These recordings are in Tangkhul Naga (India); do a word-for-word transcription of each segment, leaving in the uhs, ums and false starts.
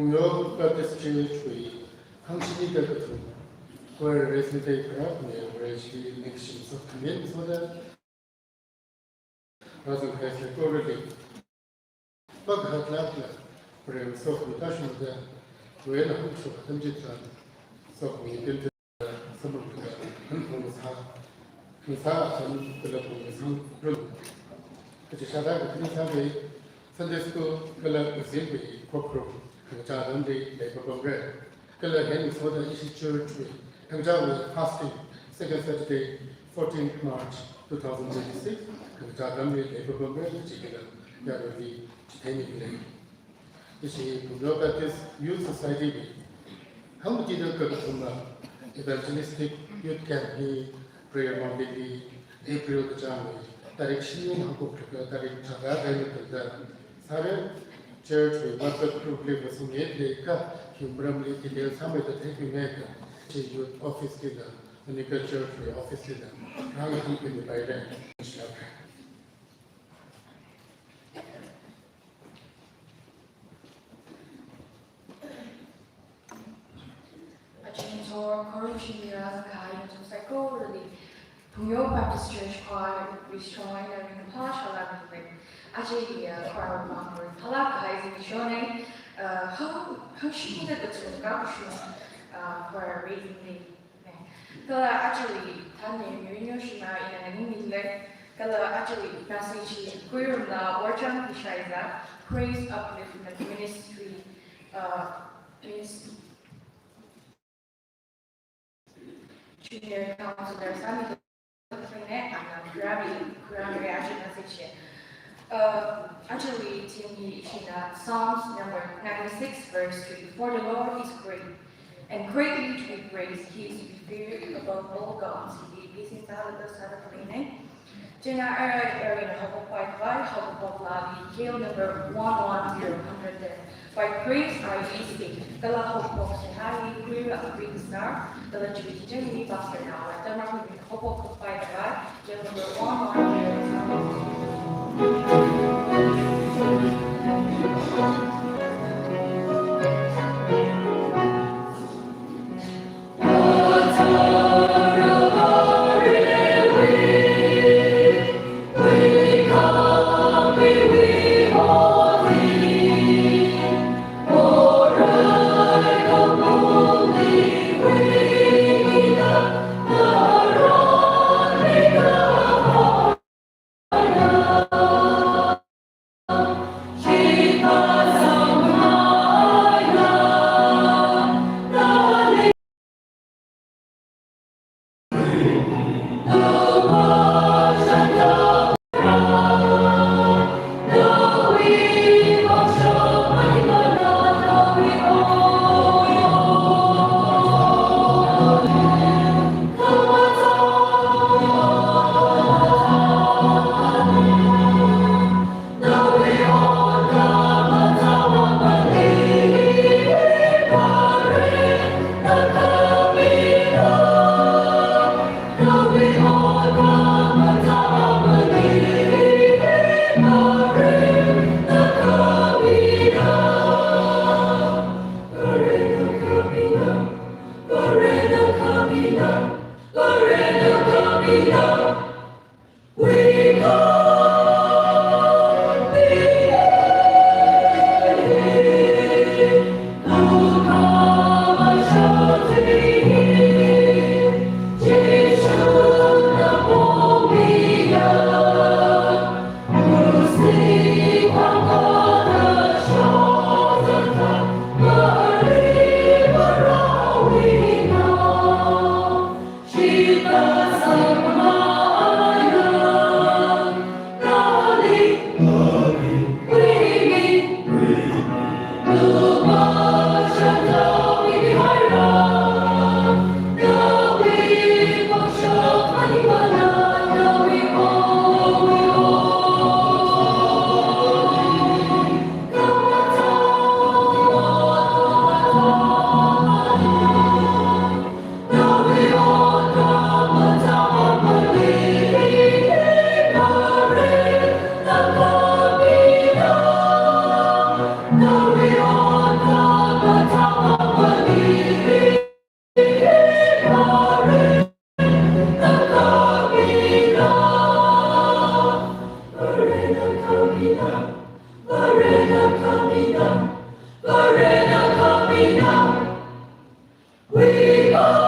Phungyo Baptist Church wui hangshini kakathum, choir raising day kharā ne, Vareshili ningshim sokhami soda, rāzang kahai saikorali, pākahai lākla, Varena sokhami tāshungda, Varena hung shok atam chitharan, sokhami pimda, samphangda, hanphang sā, hansa atam kala phung sāngarumlu. Kachi shāda kathān sāda, Sunday school kala azingwui khokharum, khangachā atamli leipapamra. Kala hina soda ishi church wui, khangachāwui fasting, second Saturday, fourteenth March two thousand twenty-six, khangachā atamli leipapamra, chikila, yaruili, chitheinile. Ishi Phungyo Baptist Youth Society wui, hangmatida kakathuma Evangelistic Youth Camp hi Prayer Mountain li April kachāngwui, tarik shini haokaphok laga tarik tharāda eina tangda sāra. Church wui WhatsApp group li vāsung yet leika, hi maramli detail sāmeida theikhuingaika, chi youth office lila, Manika Church wui office lila, rāngahānmipaira. Aja ngathor khorumshimli rāzang kahai nathum saikorali Phungyo Baptist Church Choir wui shong eina ringphā salām mile. Aja, uh, choir wui vang ringphālāk kahai zimiksho ne, uh, hang, hangshinida kachungkha kashung, uh, choir raising day ne. Kala ajawui thānli mirin yoshima ina nganingmile. Kala ajawui message hi khuirumla Worchang Kishaiza, Praise Upliftment Ministry, uh, Miss Junior Counselor sāmi ne, ana khuirāmi, khuirāmi aja message hi. Uh, ajawui theme hi ishina Psalms number ninety-six verse three. "For the Lord is great and greatly to be praised. He is to be feared above all gods." Hi basic sālaga sāda khaleine. Chieina ara, ara ina haophok paikhavai, haophok lāli, K L number one one zero hundred ten. "By grace are ye saved." Kala haophok seihā hi khuira Greek star, kala chiwui chieina pastor na, tamra khuimi haophok paikhavai, K L number one one zero hundred ten. Varena khamina, Varena khamina. We are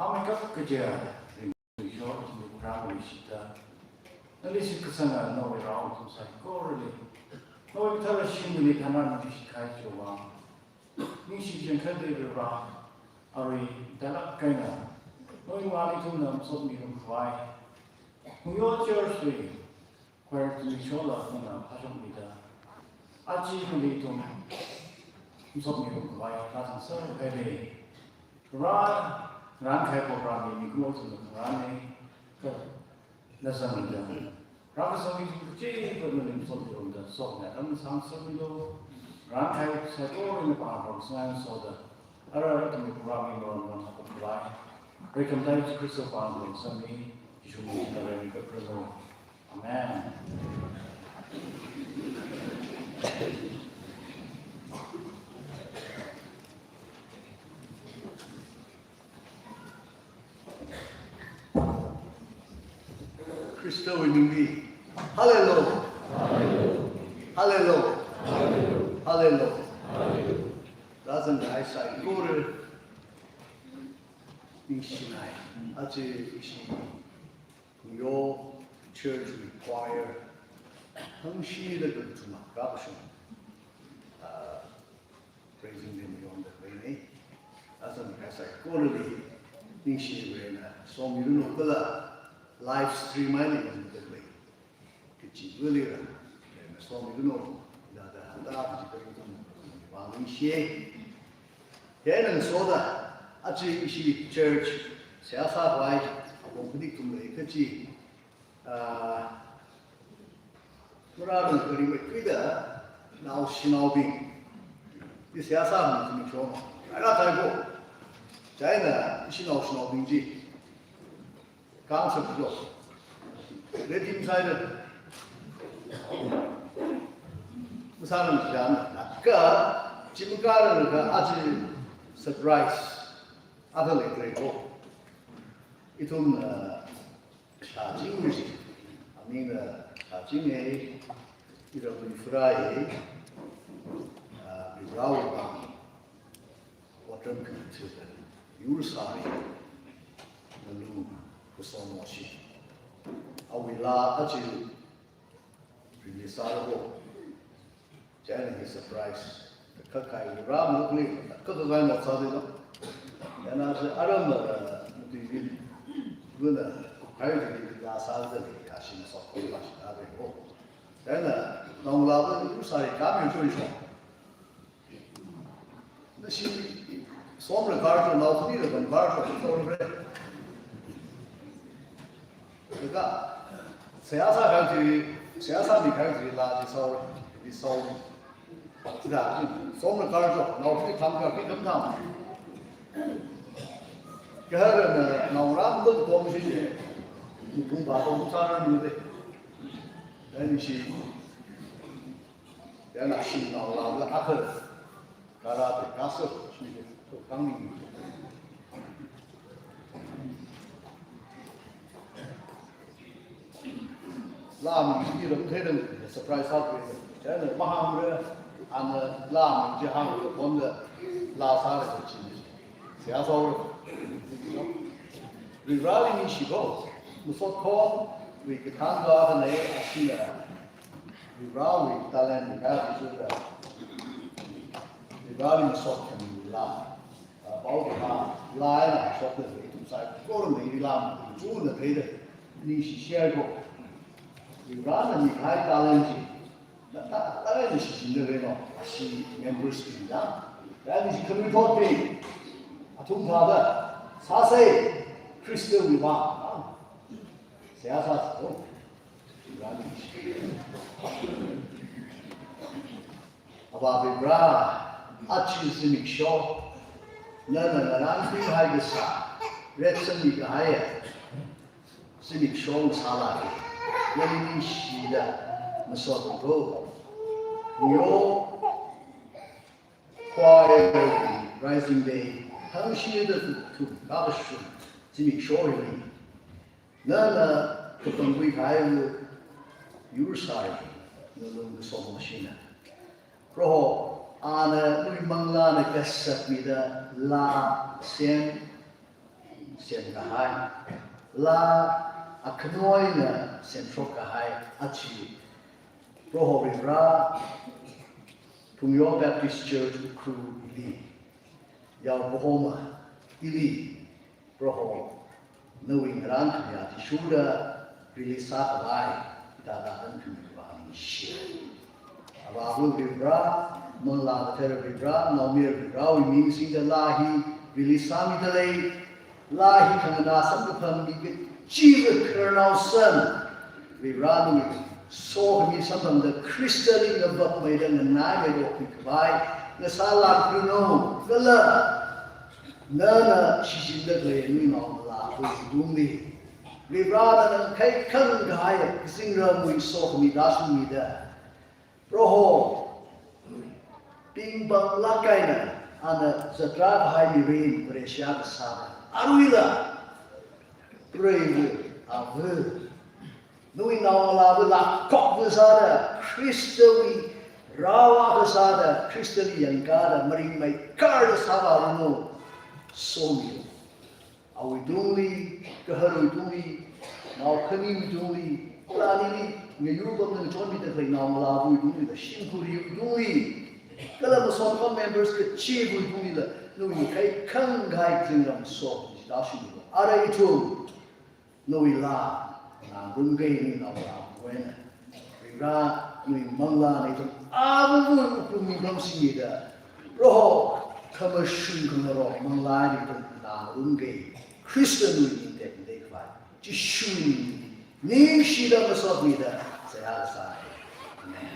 Amekap kaja ring shor ithumli program rishita. Nali shitkasanga nawui rao ithum saikorali. Nawui kathara shimli tharan nali shitkahai chiwui vang. Ningshi changkhat de ra. Arui dalak kaina. Nawui mali ithumna masotmi rum khavai. Hungyo Church li. Choir tumi shola nana phashokmida. Aja kali ithum masotmi rum khavai, kazang sākahai lei. Ra, ngaran kahai program hi mikumo ithumna ngaran nei, ka, na zangmida. Ra kasāwui ithum kachi, ka nali masotmi rumda, sokna atam sāngasakmilu. Ngaran kahai saikorali pāng pāng sāngasoda. Ara ithumwui program hi maram maram haophok khavai. Rekhamda Jishu Khristawui pāng pāng sāmi, Jishuli ithumli kapharanu. Amen. Khristawui mingli. Hallelujah. Hallelujah. Hallelujah. Rāzangkahai saikora ningshinai. Aja ishi Hungyo Church wui choir hangshida kathuma rākashung, ah, praising them yongda leinei. Rāzangkahai saikorali ningshi Varena somiranu kala live stream eina yangda lei. Kachiva̱li ra, eh, somiranu, ina da hāngda kachi karingtum, vang ningshiye. Hieina ngasoda, aja ishi church, seihā sākhavai, apong kadik ithum lei kachi, ah, mararang karimei khuida, naoshinaobing, di seihā sāmi ithum chong, ara taibo, chieina ishi naoshinaobing chi, Council jo. Ready side. Masāran jan. Ka, chimkaran ka aja surprise. Ada le ko. Ithum, uh, shāching ni. Aming, uh, shāching ni. Ira bui fry. Uh, bui rau bang. Otram khangatha, yur sāri, nalu, kasomo shi. Awui laa aja, release sāra ko. Chieina hi surprise. Kakai ram mukli, kakakai mok sāri lo. Chieina aja aram, eh, mukli bin, guna, hai di laa sāda li, kashi masok ko, kashi sāda ko. Chieina, nong laa ba, yur sāri, kam yur churi shong. Nashi, somra kar cho, nao khani ra kam kar cho, somra. Kha, seihā sākahai chi, seihā sāmikahai chi laa chi sāhaora, chi sāhaora. Chithāda, somna kar jo, naoshinaobing khararchān khararchān. Kaharana naongarā mungda katomshi, mungpung ba tong sāra nide. Dani shi, yana shi naongarā la akha. Kara te kaso, shi te, to kang ni. Laa mi shi ram theidang, surprise sākhui. Chieina mahāngmara, ana laa mi chi hāngkhui, pamda laa sāra chi. Seihā sāhaora. Varivarāli ningshi ko, masot khon, wui kathānva kanei, ashina. Varivarāwui talent ka, Varivarāli masot khami laa. Ah, pao ka laa, laa eina shokta lei, ithum saikorana laa, ithumna theida, ningshi share ko. Varivarāna mikahai talent chi, na ta, ta eina shichinda leino, ashi members bingna. Talent chi khanuithotbing, athum thāda, sāsei, Khristawui vang, ah, seihā sāsei ko. Varivarāli ningshi. Avā Varivarā, aja zimiksho, nana ngarān pihai kasā, reason mikahai, zimiksho sālāke, nali ningshida masot ko. Yo, choir, rising day, hangshida tu, tu, kakashun, zimiksho hili. Nana kapangkhui kahai yur sāi, nalung kasomashina. Proho, ana nawui manglāna kasatmida laa sem, semkahai, laa akhanoina semshok kahai, aja. Proho Varivarā, Phungyo Baptist Church Ukhrul li, yao kahoma, ili, Proho, nawui ngarān khami athishurda release sākhavai, hithāda atam khami vang ningshi. Avāva Varivarā, Manglā Kathara Varivarā, Naomayara Varivarāwui ming singda laa hi release sāmida lei, laa hi khanganā samkaphang mi kachiva khararnao sam, Varivarā nawui sokhami samphangda Khristali ngavapmeida nganaimeida okthuikhavai, ngasālākranu, kala nana shichinda khalei nawui naongalāwui tungli, Varivarā nana khaikhang kahai kazingramwui sokhami tāshungmida, Proho, pingpanglāk eina ana zatrā kahai mirin Vareshi kasāda, aruila preiva, ava, nawui naongalāva lākhokva sāda, Khristawui rao akha sāda, Khristali yangkāda, maringmei karda sāvāranu, somi. Awui tungli, kaharwui tungli, nao khaniwui tungli, kala nili ngayur pamda ngachonmida khalei naongalāwui tungli, shimkhurwui tungli, kala masot khon members kachivawui tunglila, nawui khaikhang kahai kazingram sokhami tāshungmida. Ara ithum nawui laa nganāngarumkei, nawui naongalāwui eina. Varivarā, nawui manglāna ithum avāvawui wuklung ningpam singmida, Proho, khamashung khangarok manglā eina ithum nganāngarumkei. Khrista nawui ming tekmatei khavai, Jishuwui mingli ningshida masotmida seihā sāi. Amen.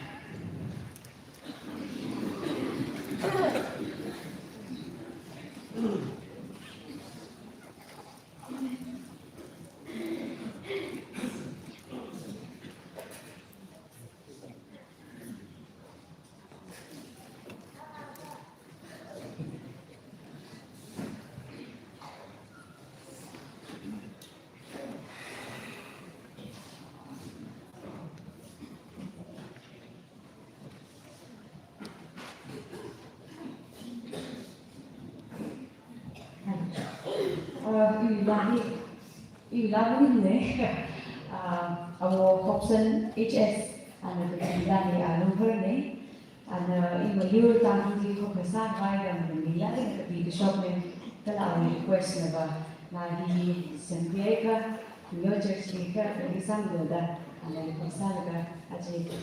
Uh, i laa hi, i laa hi ne, uh, Awo Hobson H S, ana kapi laa hi, uh, Lungphar ne, ana i mayur tangli khokha sākhavai dam ni laa hi kapi kashok ne, kala awui request na va, laa hi semkhuiakha, New Church li kha, kali sangdo da, ana request sālaga, aja.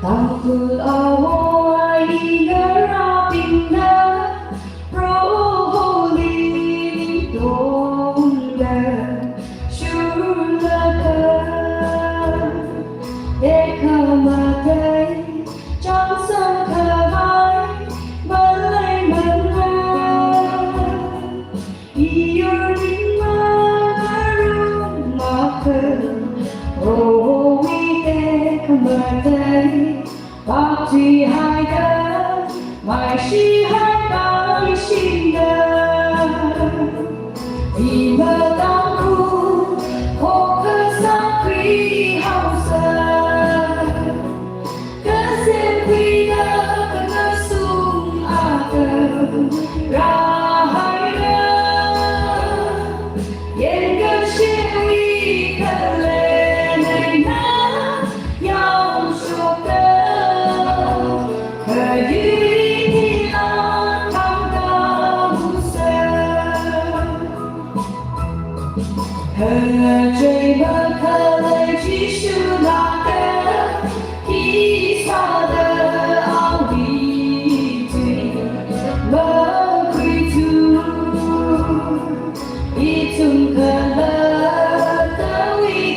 Tangkhul awo ai ngarābingna, Proholi ningtongda shurlaga, tekhamatei chānsangkhavai maleimanei. Iyur ningma ngarummakha, Prohowui tekhamatei bhakti haida, maishihai kaishina. Ima Tangkhul, khokha sākhui haosa. Kasemkhuida khangasung atam rāhaira. Yangkashiwui khalei eina yaoshokta, kayui philang khangkālusa. Hachei makhalei Jishu lāka, khi sāda awui tui makhuithu. Ithum khalattawui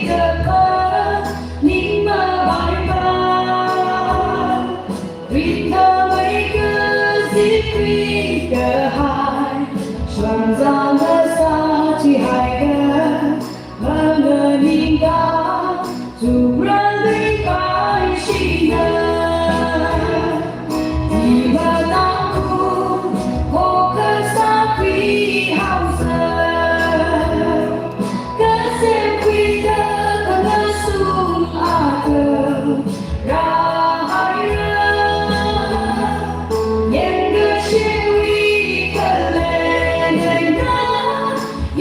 kaphaning mavaipa, ringkhamei kazipkhui kahai, shonzang kasā chihaiakha, manganingda, Tungran ringkaishina. Ima Tangkhul, khokha sākhui haosa. Kasemkhuida khangasung atam rāhaira. Yangkashiwui khalei eina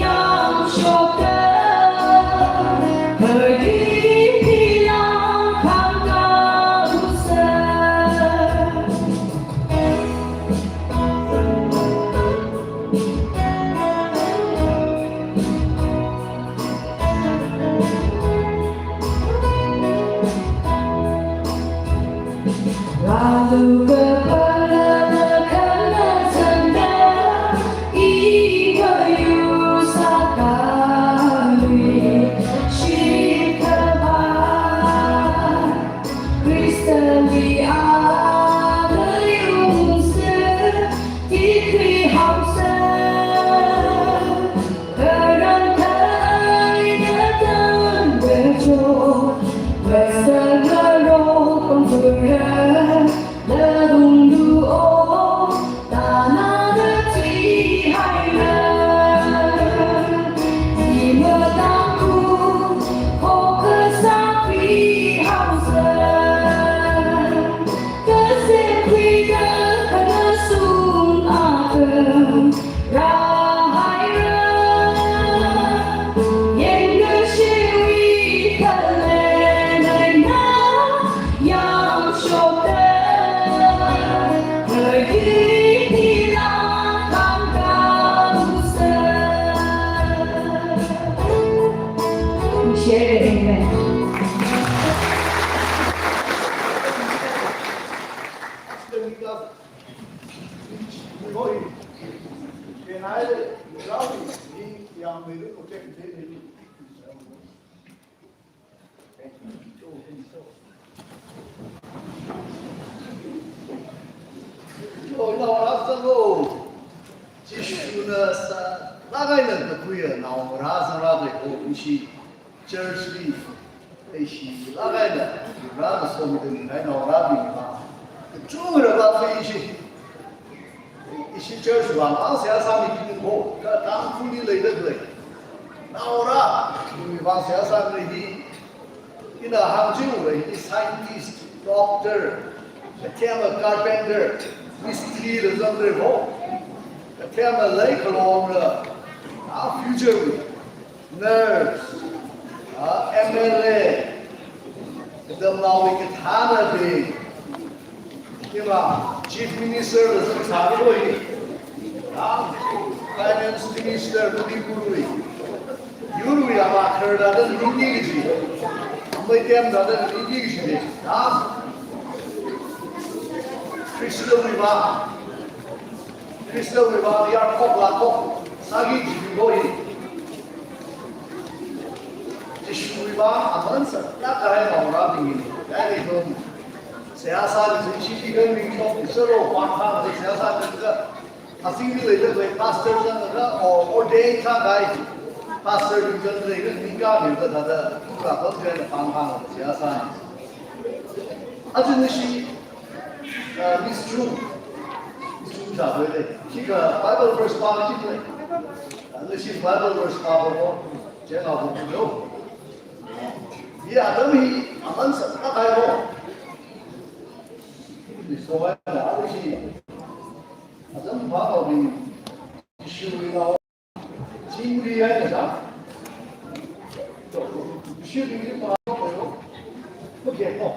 yaoshokta, kayui philang khangkālusa. Rālu kapala khanatanda, i kayur sākali shipkhavai. Khristali ana yungsa tikhui haosa. Karan kahaina tangda cho, masāngarok pangkura, ladunglu o, tanada chihaira. Ima Tangkhul, khokha sākhui haosa. Kasemkhuida khangasung atam rāhaira. Yangkashiwui khalei eina yaoshokta, kayui philang khangkālusa. Share it, amen. Jishuna sālāk eina kakhuiya naongarā zangrā deko ishi church li, ishi lāk eina, rāda somida ningai naongarābingva, kachungkha rāda ishi, ishi church vang seihā sāmi kini ko, ka Tangkhulli leida khalei naongarābingwui vang seihā sāmi hi, ina hāngchilu hi scientist, doctor, kathema carpenter, mistri la zangda ko, kathema leikhalong la, a future wui nurse, a, M L A, katamnaowui kathānabing, ima Chief Minister la zangsāda ko hi, a, Finance Minister Manipurwui, yurwui ama kharda da ningki kaji, amei tem da da ningki kaji de, a, Khristawui vang, Khristawui vang yarkhok lakhok sāki jiwui kho hi. Jishuwui vang aman sālāk kahai naongarābing hi. Kha ithum seihā sāki jiwui chi chi kan ringshok, sālo pāng hāngda seihā sāki jiakha, azingli leida khalei pastor zanglaga, o, ordain sākahai pastor bing zanglaga, ningkāmilaga thāda, kula pam kahaina pāng hāngda seihā sāni. Aja nashi, uh, Miss Chu, Miss Chu sākhuida. Chikha Bible verse pāki jilei. Uh, nashi Bible verse pākhuilu. Chieina pākhuilu. Hi atam hi aman sālāk kahai kho. Hi sohaida nashi. Atam pākhui. Jishuwui nao. Chingri haida sā. Jishuwui ningli pākhuilu. Makei kho.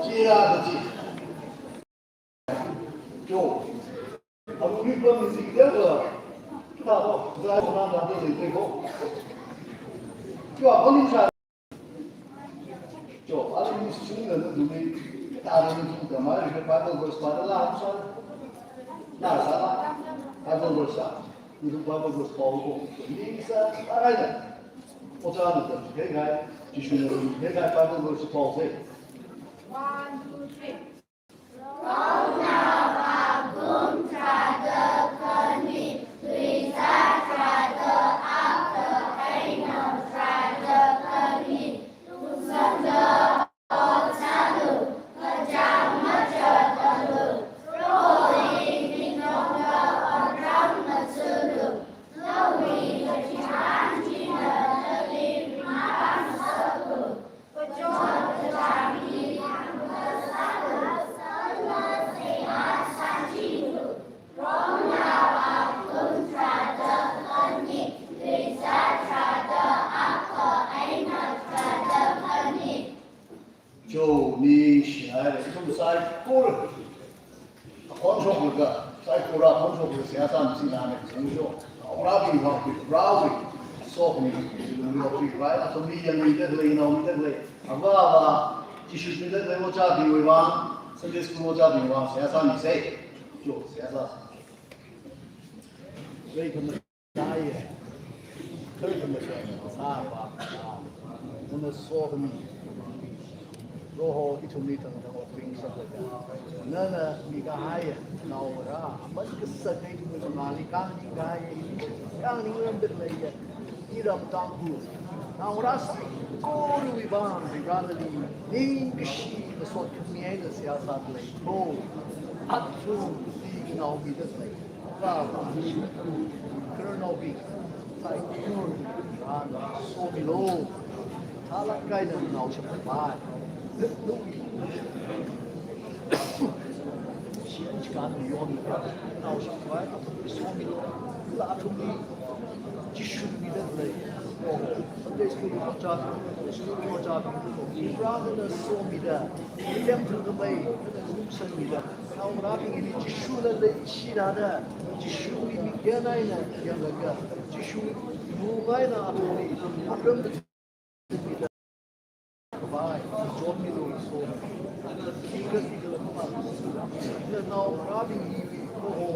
Chira da chi. Jo. Abu ni pam ni si kida ko. Kita ko. Kita ko na na de de ko. Jo, abu ni sa. Jo, abu ni sung na na du ni. Ta ni tu ta ma ni Bible verse pa la sa. La sa la. Bible verse sa. Ni Bible verse pa ko. Ni sa, ta kai da. Ojā na ta kai kai. Jishu na kai kai Bible verse pa ko. One, two, three. Jo, ningshi haira, ithum saikora akhon shoklaga, saikora akhon shoklaga seihā sāmi sāna ne, sāsho. Naongarābing vang, Prohowui sokhami, lungli okhui rai, athumli yangmida khalei, naomida khalei, avā avā, Jishu mida khalei ojābingwui vang, Sunday school ojābingwui vang seihā sāmisa. Jo, seihā sā. Rei kama sāya. Kar kama sāya. Sāva, sā. Nana sokhami. Proho ithumli tangda okhui sālaga, nana mikahaiya naongarā aman kasak ithumwui mangāli kangni kahaiya. Kangni ngarumda leiya. Iram Tangkhul naongarā saikorawui vang Vareli ningkashi masot khami eina seihā sāda lei. Ko, athumli naomida lei. Kha, khararnaobing, saikora, Varena somilu. Thālāk eina naoshappai. Shiyan chikān yonda, naoshappai, athumli somilu. Kala athumli Jishu mida lei. Sunday school ojā, school ojā, Varena somida, temple khamei, sāmida. Naongarābingli Jishuna leishida, Jishuwui mik eina yanglaga, Jishuwui mung eina athumli, athumli khavai, chonmilu so. Khikha khikha khavai. Naongarābing hiwui, Proho,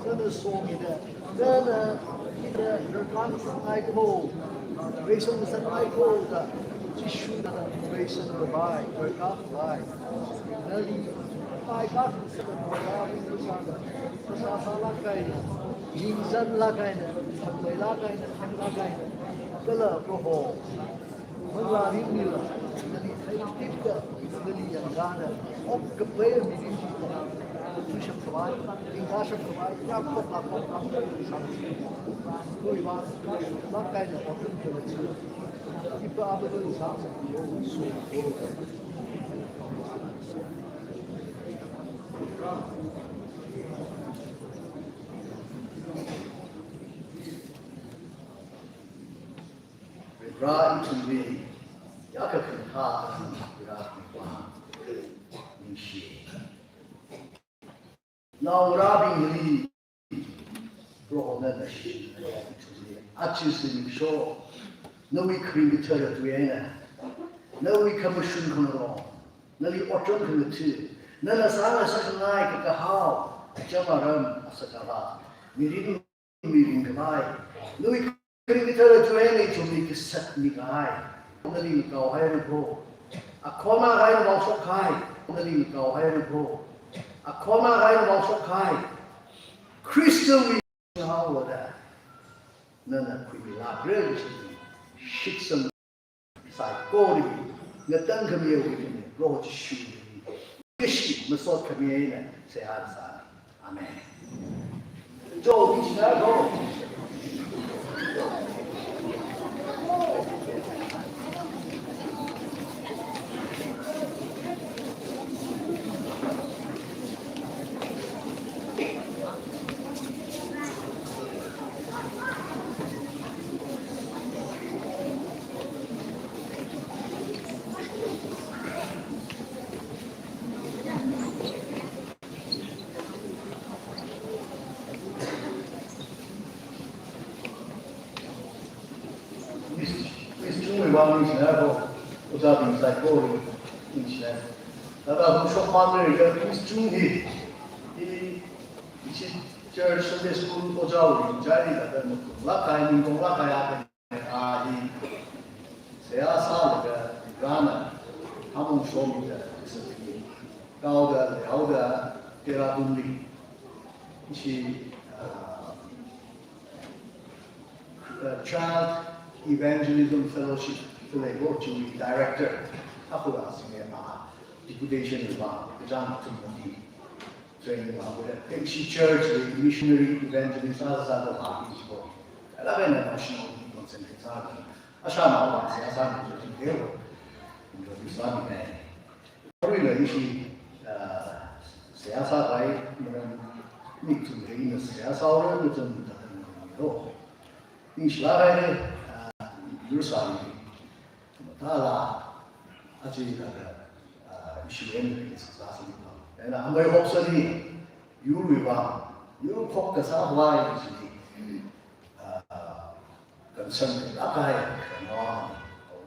nana somida, nana, ina, rarkān sangai kho, reisang sangai kho da, Jishuna reisang khavai, rarkā khavai. Nali, pai ka sāda, sāsālāk eina, yingzanlāk eina, thangmeilāk eina, themlāk eina, kala Proho, manglā ringnila, nali theitipda, nali yangkāda, okkapai mirin chi, thuishap khavai, ringkashap khavai, yakkok lakkok, lakkok, khuiva, lāk eina, okkapai mirin chi. Ipa Avāva̱ sāsā, Vare ithumli yākha khangatha, Vare ningshi. Naongarābingli Proho nana shichinda lei, aja zimiksho, nawui kharing kathara tui eina, nawui khamashung khangarong, nali otram khangatha, Nana sāngasakngai kakahao, acham aram, asakava, mirin mirin khavai, nawui kharing kathara chiwui eina ithumli kasat mikahai, nali ngakao haira kho. Akhon akha eina vāshok kahai, nali ngakao haira kho. Akhon akha eina vāshok kahai, Khristawui haoda nana khuimilākra kaji shitsang saikora ngatangkhami awui eina Proho Jishuwui kashi masot khami eina seihā sāi. Amen. Jo, ningshina ko. Miss, Miss Chungwui vang ningshina ko, ojābing saikora ningshina. Thāda kum shokmānlaga Miss Chung hi, hi, ishi church Sunday school ojāwui chili thāda makunglāk kahai, ningkonglāk kahai akha, a hi, seihā sālaga, Varena, hamong shomida, discipline, kaoda, leoda, Dehradunli, ishi, ah, uh, Child Evangelism Fellowship, khalei ko chiwui director, akhura singe a deputation va, kachāng tumati, training va, kure, ishi church li missionary evangelist sāsāda va, ishi ko. Ala kaina national concentrate sāda. Ashānao va, seihā sāmi, introduce sāmi nai. Aruila ishi, ah, seihā sākahai, maram, mi kathum hi ina seihā sāhaora, mi kathum ta ta mi ro. Ningshilāk haira, ah, yur sāmi. Mathāla, aja thāda, ah, ishi eina seihā sāmi pa. Eina amei Hobson hi, yurwui vang, yur khok kasā vai ishi hi. Ah, concern lāk kahai, no,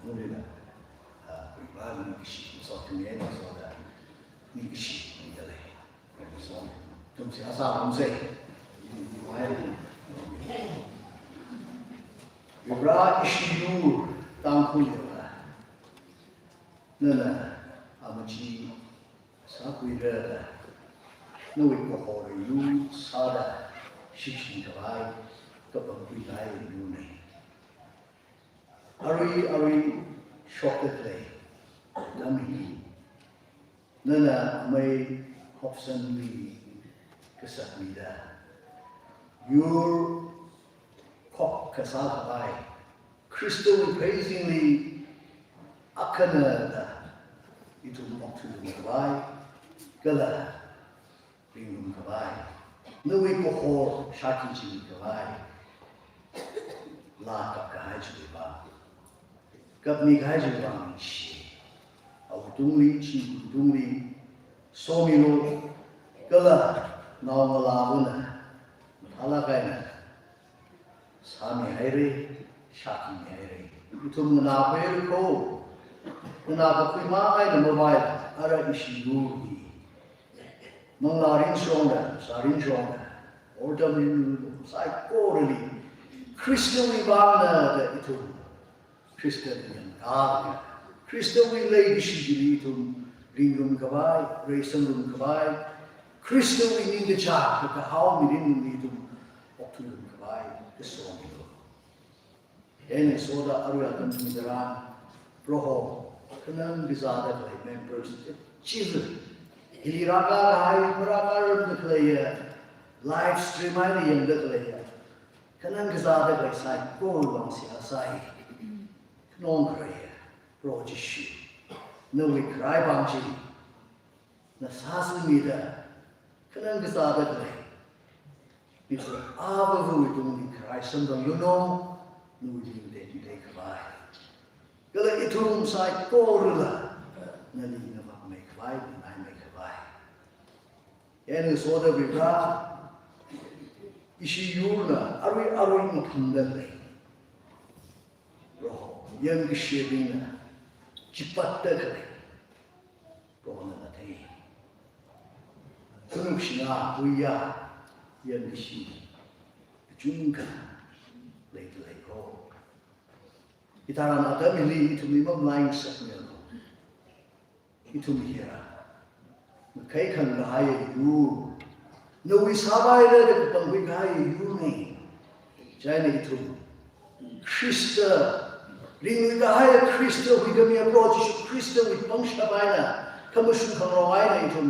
no, no, no, ah, Varena ningshi, so, ningshi, so da, ningshi, ningdalei. So, ithum seihā sārumsa. Vare ishi yur Tangkhul yurna. Nana, amachi, sākhuira da, nawui kahor yur sāda, shitsang khavai, kapangkhui kahai yurna. Arui, arui, shokda khalei atam hi, nana amei Hobsonli kasat mida, yur khok kasā khavai, Khristawui pheisinli akhana da ithum okthuilung khavai, kala ringrum khavai, nawui kahor shākhi ching khavai, laa kap kahai chiwui vang, kapmi kahai chiwui vang ningshi. Awui tungli, chingkhui tungli, somilu, kala naongalāvana, mathālāk eina sāmihaira, shākhuimihaira. Ithum nganākhuihaira kho, nganākakhui mā eina mavaila, ara ishi yur hi manglā ringshongda, sā ringshongda, order ringlu, saikorali, Khristawui vangna da ithum Khristali yangkālaga, Khristawui leikashi chili ithum ringrum khavai, reisamrum khavai, Khristawui ningkachāng kakahao mirinli ithum okthuilung khavai, kasomilu. Eina soda arui atam tharan, Proho, khanang kazāda khalei members, chief, hili rākahai, marākaram da khaleiya, live stream eina yangda khaleiya, khanang kazāda khalei saikora vang seihā sāi. Khanong kharei, Proho Jishu, nawui kharai vang chi, na sāsāmida, khanang kazāda khalei, mithot avāvawui tungli kharai samphang luno, nawui ming tengtei khavai. Kala ithum saikorala, nali ngavākmei khavai, nganaimei khavai. Eina soda Vare, ishi yurna arui arui maphungda lei. Proho, yangkashebingna chipatda khalei, Proho nana thei. Nukshina, uya, yangshi, kachungkha, leida leiko. Hithāran atam hili ithumli mamalaingsakmilu. Ithum hiya, ngakhai khangahai yur, nawui sāvaira da kapangkhui kahai yurna. Chieina ithum Khrista, ringlui kahai Khrista, huikhami Proho Jishu Khristawui pangshap eina, khamashung khangarong eina ithum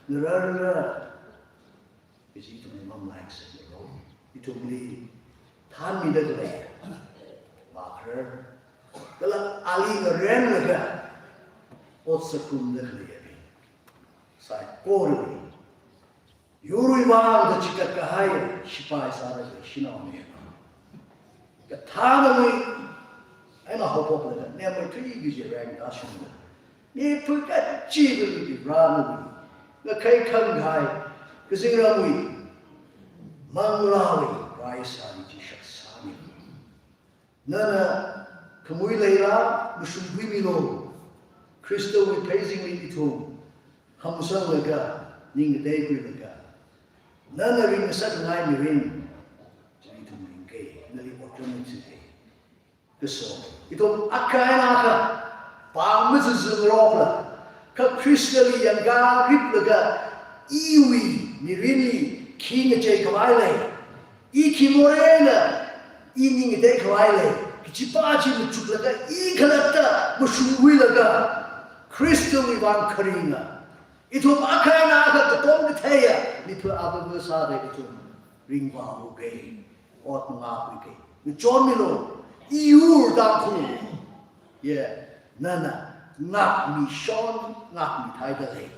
ngararra, kaji ithumli mamalaingsakmilu. Ithumli thanmida khalei, makharar, kala ali ngarenlaga otsak ngarumda khalei, saikorali yurwui vangda chikat kahai shipai sāda khalei shanaona. Kathānawui eina haophoklaga, nemmeithui kaji rank tāshungda, miphu kachivali Varewui ngakhai khangahai, kazingramwui manglāwui rai sāni chi shakzāmi. Nana khamui leila mashungkhuimilu. Khristawui pheizingli ithum hamsanglaga, ning ngateikhuilaga, nana ringngasakngai mirin chi ithum ringke, nali otram ningchingke. Kaso, ithum akha eina akha pāng mazuzu ngarokla, kha Khristali yangkariplaga, iwui mirinli khi ngacheikhavai lei, i khi moreina, i ning ngateikhavai lei, kajipa chi machuklaga, i khalatta mashungkhuilaga, Khristawui vang kharinga, ithum akha eina akha katom katheiya miphu avāva sāda ithum ringvāluke, ot mangākhuike. Ngachonmilu, i yur Tangkhul, ya, nana ngākmishon, ngākmithaida lei.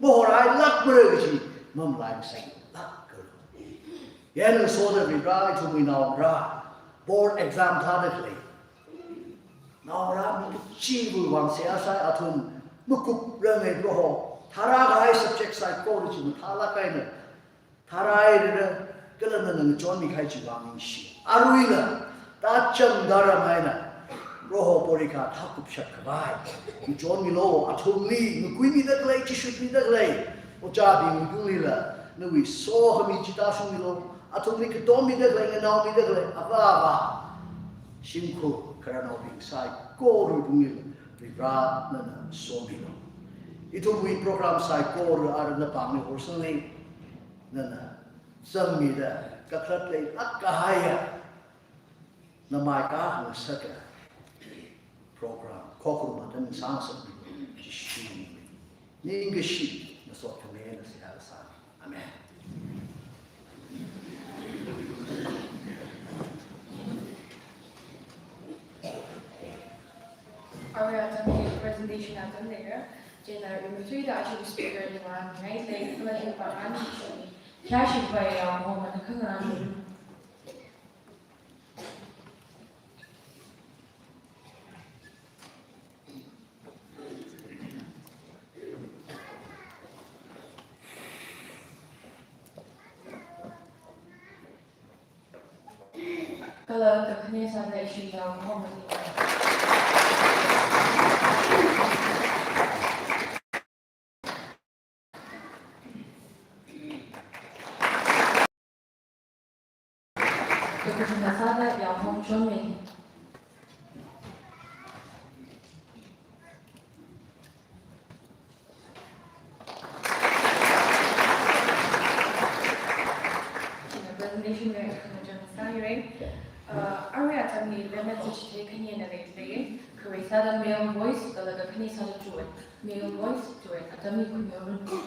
Mahorailākmara kaji mamalaingsakmilu. Yāng soda Vare, ithumwui naongarā, board exam thāda khalei naongarā mi kachiva̱ vang seihā sāi, athum makuprang ei Proho. Tharākahai subject saikora chi mathālāk eina tharāhaira, kala nana ngachonmi kahai chiwui vang ningshi. Aruila, tācham tharam eina Proho porikha thākupshap khavai ngachonmilu. Athumli ngakuimida khalei, chishutmida khalei ojābing tunglila nawui sokhami chi tāshungmilu. Athumli katommida khalei, nganaomida khalei avā avā shimkhur khararnaobing saikorawui tunglila Vare nana somilu. Ithumwui program saikora ara napāngli horsangli, nana zangmida kakhalat leilāk kahaiya, namai kahāng sāda program khokharum atam sāngasakmilu, Jishu ming. Ningkashi, nasot khami eina seihā sāmi. Amen. Arui atamli presentation atam leira, chieina rimeithuida ashi speaker li ngarānngai lei, kala ina pāngngaishi, kayāshi vai ya mo mana khangarān. Kala kakhane sāda ishi yaohomani. Kakhane sāda yaohom chonmi. Presentation wui khangachang sāhaira. Uh, arui atamli lemmet chithei khani eina leilei. Kharei sāda male voice, kala kakhane sāda duet. Male voice, duet. Atamli khuimeiranu.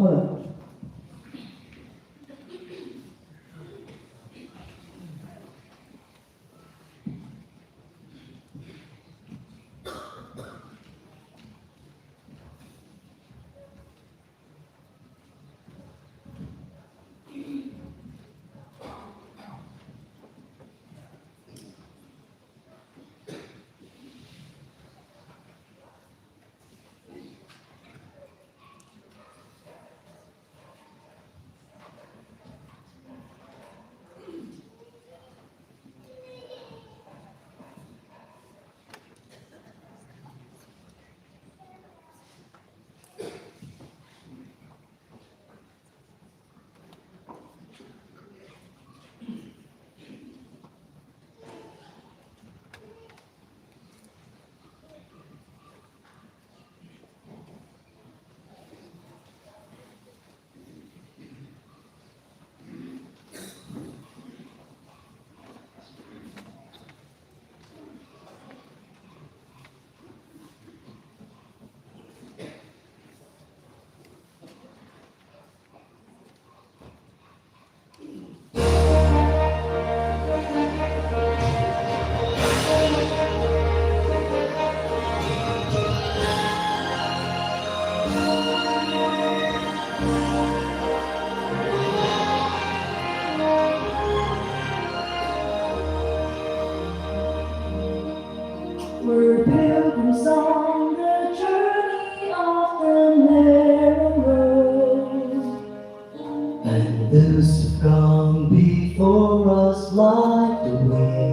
Hello. We're pilgrims on the journey of the narrow road. And those who've gone before us light the way.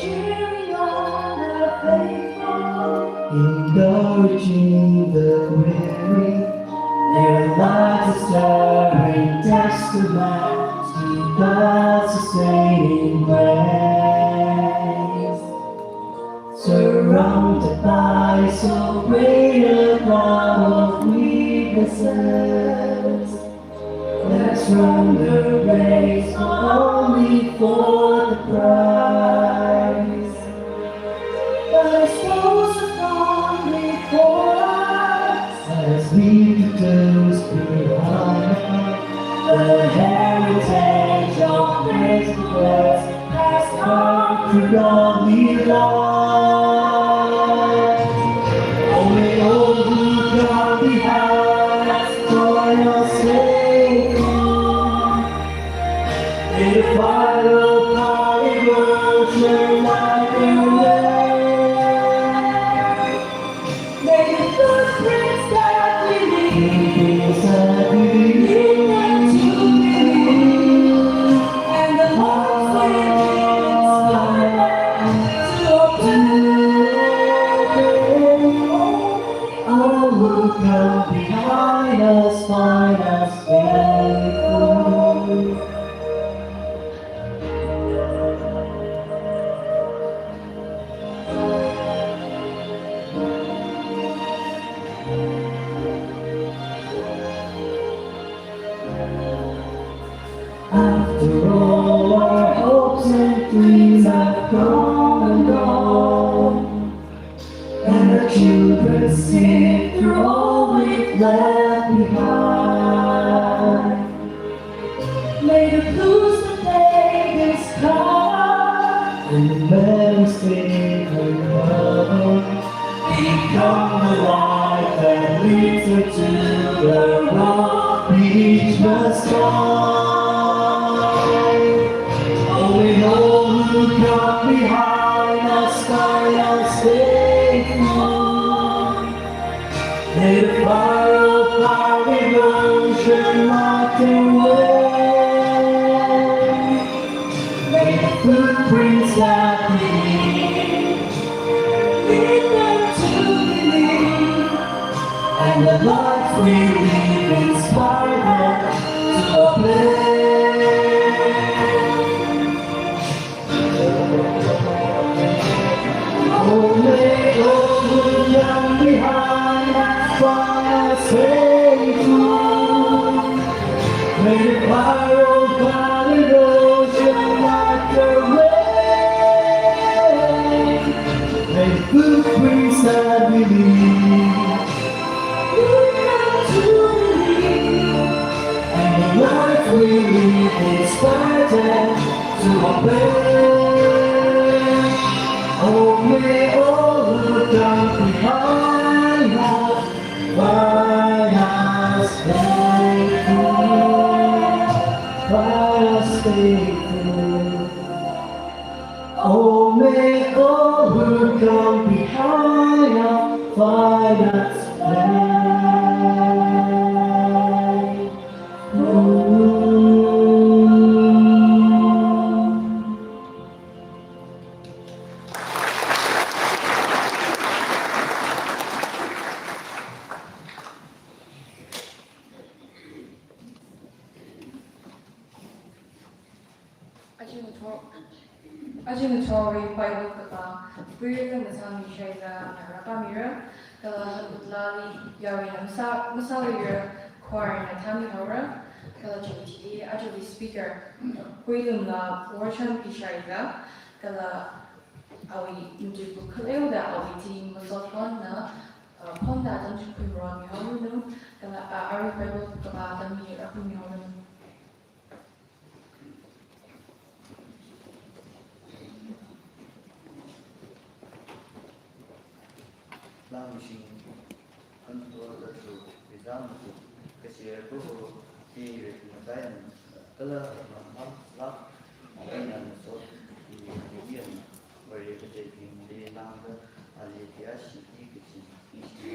Cheering on the faithful, encouraging the weary. Their lives a stirring testament to God's sustaining grace. Surrounded by so great a crowd of witnesses, let's run the race, not only for the prize. But as those who've gone before us, let us leave the those behind. The heritage of faithfulness has come through godly love. Oh, may all who come behind us join us safely. May the fire of God emerge and light their way. May the footprints that we leave, footprints that we leave, lead them to believe. And the lives we live inspire them to obey. All who come behind us find us faithful. After all our hopes and dreams have come and gone, and the children sift through all we've left behind, may the blues that they discard and the memories they unravel become the light that leads her to the road we each must find. Oh, may all who come behind us find us faithful. May the fire of our devotion light the way. May the footprints that we leave lead them to believe. And the lives we live inspire them to obey. Oh, may all who lag behind us find us faithful. May the fire of God emerge and light the way. May the footprints that we leave Freely decided to obey. Oh, may all who come behind us find us faithful, find us faithful. Oh, may all who come behind us find us faithful. Aja ngathor, aja ngathorwui Bible kapā Kuiram ngasāmi shaida ngarā pāmira, kala hangutlali yaruina masā, masālira choirna thāmi haora, kala chungti ajawui speaker Kuilumla worship pi shaida, kala awui matuipu khaleoda awui team masot konna, uh, phongda atam chukhui ron mi haoranu, kala, uh, arui Bible kapā atam mi rakhui mi haoranu. Langmishing, hanto zatlu, vizam tu, kashir kuhu, ki rit matai, kala maham lak, aina masot, ki rit yan, wari kajai ping de langda, ali tiashi ki kachin, ishi.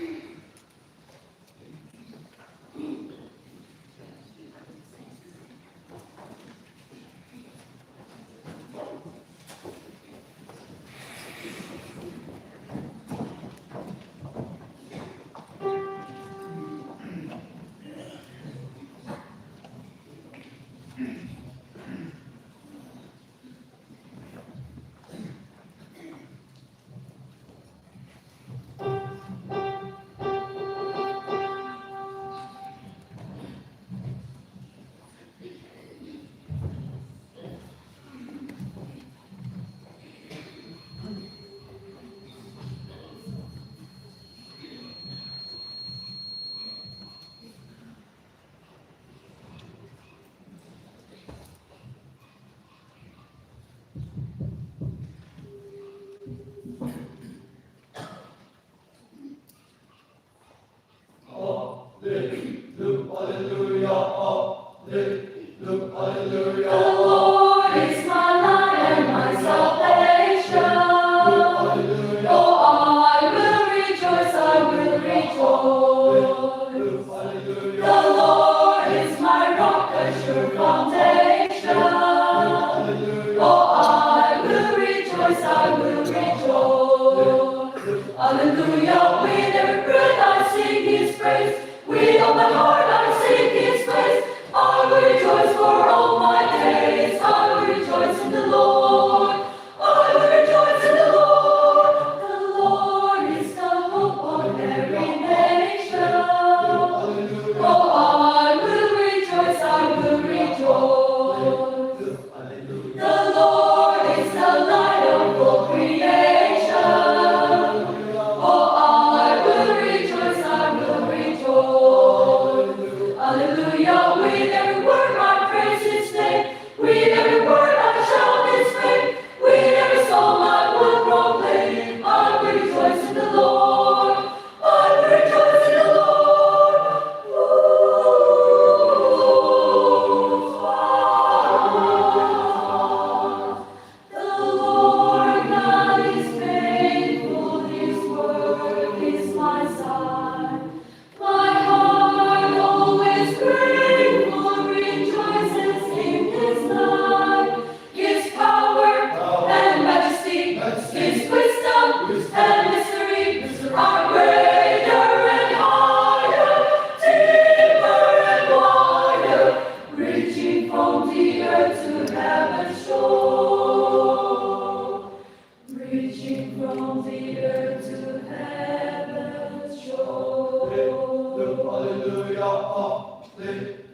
Alleluia, alleluia, alleluia. The Lord is my light and my salvation. Alleluia. Oh, I will rejoice, I will rejoice. Alleluia. The Lord is my rock, a sure foundation. Alleluia. Oh, I will rejoice, I will rejoice. Alleluia, with every breath I sing his praise. With all my heart I sing his praise. I will rejoice for all my days. I will rejoice in the Lord. I will rejoice in the Lord. The Lord is the hope of every nation. Oh, I will rejoice, I will rejoice. The Lord is the light of all creation. Oh, I will rejoice, I will rejoice. Alleluia, with every word I praise his name. With every word I shout his praise. With every song I will proclaim. I will rejoice in the Lord. I will rejoice in the Lord. The Lord God is faithful, his word is my sign. My heart always grateful rejoices in his light. His power and majesty, his wisdom and mystery are greater and higher, deeper and wider, reaching from the earth to heaven's shore. Reaching from the earth to heaven's shore. Alleluia,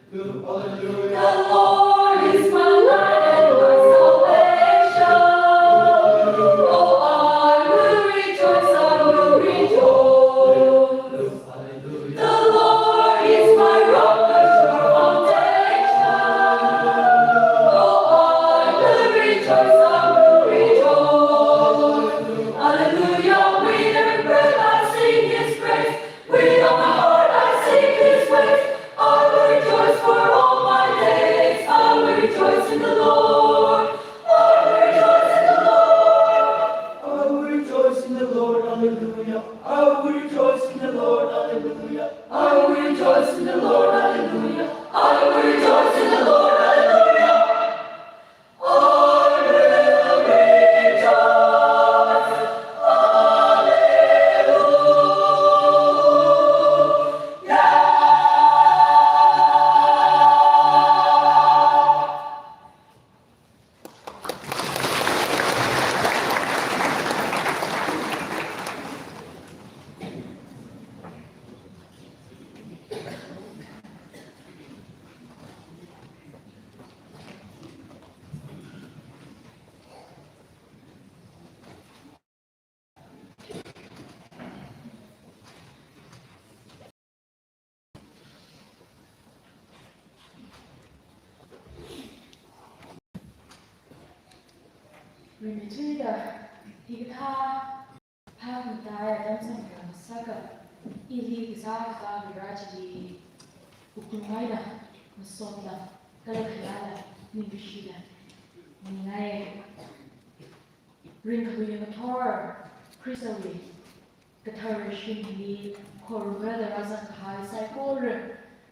alleluia. The Lord is my light and my salvation. Oh, I will rejoice, I will rejoice. The Lord is my rock, a sure foundation. Mithuida, hikathā phākhamataiya atam samphang ngasaka, ili kasā kasā Vare chili wuklung eina masotla, kala khayāla, ningshila, ningaiya. Ringkhalui ngathor Khristawui kathara shimli, khorumrada rāzang kahai saikora,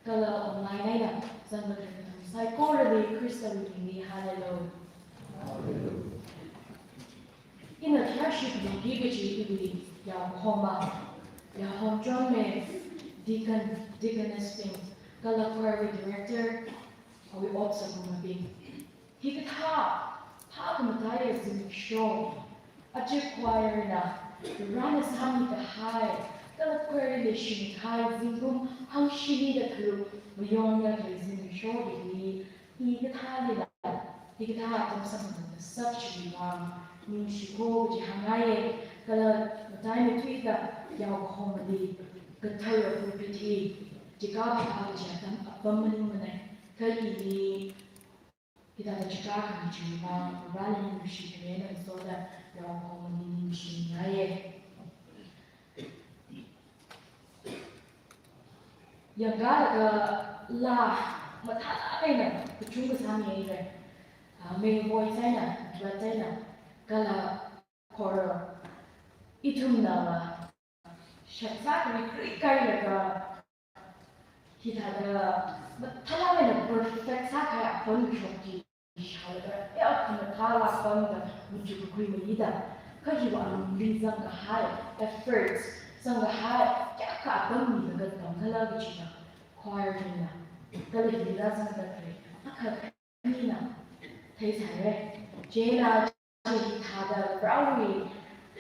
kala online eina zangda khalei nathum saikorali Khristawui mingli hallelujah. Ina khayāshi khalungki kaji iwui yaokhoma, yaohom chonme, deacon, deaconess bing, kala choir director, awui ot sākhamabing. Hikathā phākhamataiya zimiksho, aja choir na Varena sāmi kahai, kala choir li shim kahai zingkum hangshini da tharuk mayonda khalei zimiksho hili, hikathālila, hikathā atam samphang ngasaka chiwui vang ningshiko kaji hāngngaiya, kala matai mithuida yaokhomali kathara pulpit hi chika phāphā kaji atam apam maningmana, kha ili hithāda chika khami chiwui vang Vareli ningshi khalei eina soda yaokhomali ningshingaiya. Yangkalaga laa mathālāk eina kachungkha sāmihaira. Ah, male voice eina, duet eina, kala choral. Ithumna shaksa kari kari kailaga hithāda mathālāk eina perfect sākahai akhon kashok chi shālaga, ya, khamathā laa pamda machuk kakhui mayida. Kha hiwui alungli zang kahai efforts, zang kahai kayākha atam milaga tamkhala kajina choir bingna, kala hili rāzangda khalei akha mina theisāra. Chieina chi hithāda Varewui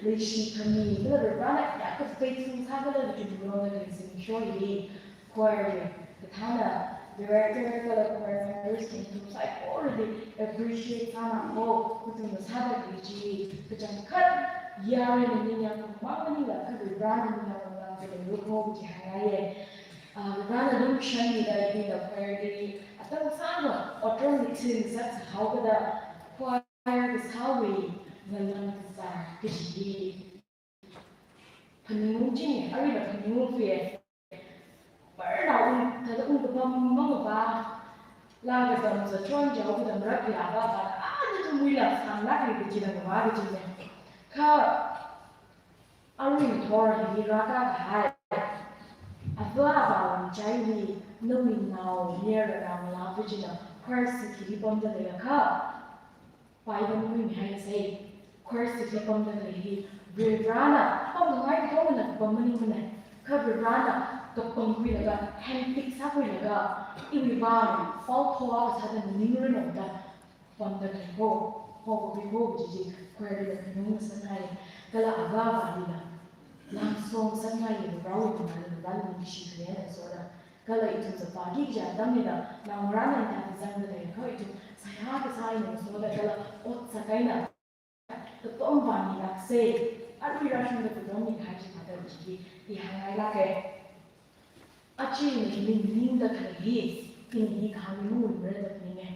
leishi khami, kala Varena kayākha faithful sākhala kaji mayonda khalei zimiksho hili, choir wui kathāna director kala choir members bing nathum saikorali appreciate sānako, nathumna sāda khalei chi kachangkhat yarui maning yangkhamang maningla kha Varena ningyāng nganāda leirako kaji hāngngaiya. Ah, Varena lumashanmida ithumna choir li atam sāda otram li thingasakhaokada, choir kasāwui ngalan kazār kaji hi phaningungchinga, aruila phaningungfaya. Varena ung, thāda ungkapam mangapa, laa katam zachon jaoda marap yāva va, a, nathumwuila sānglāka kajila ngava kajina. Kha arui ngathor hili rāda kahai ava avāwui ngachaili nawui nao mayara nao ngalāva china choir seat hili pamda leiakha, pai pamkhui mihaisei. Choir seat hili pamda khalei hi Varena pamkhangai katongana kapam maningmana. Kha Varena kapangkhuilaga, handpick sākhuilaga, iwui vang, pao phoa kasāda ningranu da pamda khalei ho, ho, ho, ho, ho, kaji chi choir lila phaningungsanghai, kala ava avalila langsongsangngaiya, Varewui mangāli Vareli ningshi khalei eina soda. Kala ithum zapa kaji atamlila, naongarāna hithāda zangda leiakha ithum seihā kasā eina soda kala ot sākahai eina katom vāmilāksei, arui rāshungda katom mikahai chi thāda kaji hi hāngngailāka. Aja ina hi ningda khalei hi, ina hi kahāng hi mungwui mara da phaninga.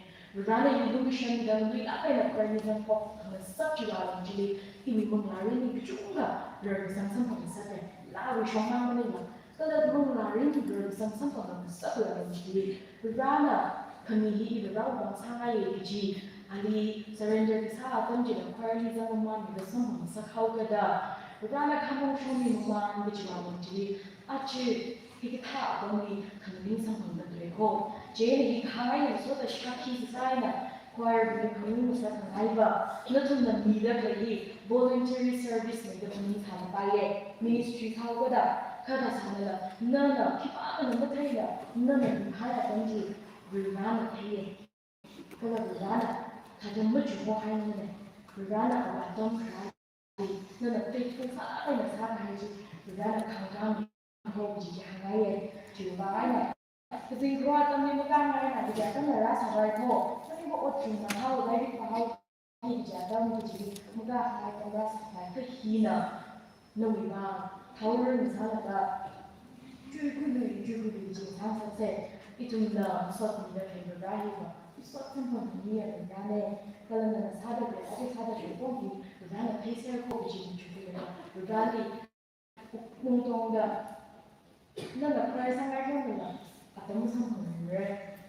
Varena hi lumashanmida luilāk eina choir li zangphok khangasak chiwui alung chili, iwui manglā mirin hi kachungkha rarkasang samphang ngasaka. Laawui shongmang maningla, kala manglā mirin hi rarkasang samphang ngasakla alung chili, Varena khami hi iwui Varewui vang sāngaiya kaji, ali surrender kasā atam chila choir li zangmamānmida samphang ngasakhaokada, Varena khamong shongmi mamān kajiwui alung chili, aja hikathā apamli khamaning samphangda khalei ho. Chieina hi kahāng eina soda shakhi sāsā eina choir bingli phaningungsa khangaiva, nathumna mida khalei hi voluntary service leida phaningsāmapaiya, ministry sāhaokada, kha thāsālala, nana khipākhana matheila, nana mikahai atam chi Varena theiya. Kala Varena thāda machukhaohaimana. Varena ava atam kharā nana faithful sālāk eina sākahai chi Varena khangkāmihao kaji chi hāngngaiya. Chiwui vang eina kazing kharā atamli makāngai eina kaja atamla rāsārai kho, nani va ot chungna hao, lairik pāhao kaja atam kaji makāngai atam rāsārai, kha hina nawui vang thaoran sālaga chuikhuilui, chuikhuilui chi sāngasaksa. Ithumna masotmida khalei Vare hiva masot samphangmiya Varena. Kala nana sāda khalei, adi sāda khalei pongli, Varena theiser ko kaji machukli, Vareli pung tongda, nana khare sāngai khamala, atam samphangmara.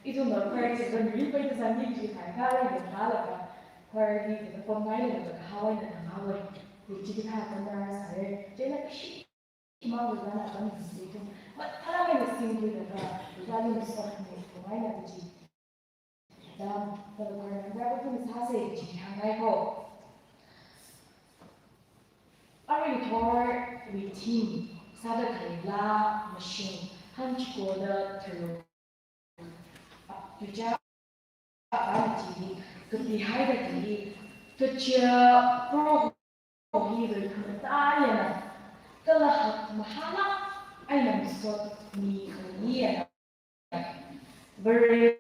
Ithumna khare chi banri pai ta sāngai chi khai kala ya kala ka, khareli ta pamngai la ka hawa na na hawa. Chi chi kha ka na sāre. Chieina kashi Ima Varena atam hi ithum matharan eina singkhuilaga, Vareli masot khamina kaji. Atam, kala Varena ithum sāsa kaji hāngngai ko. Arui ngathorwui theme sāda khalei laa mashing, hāngchikoda tharuk. Tuicha ana chili, kapihaida khalei, kaja Proho hi ringkhamatā eina, kala hakmahālāk eina masot mikhalei eina, Vare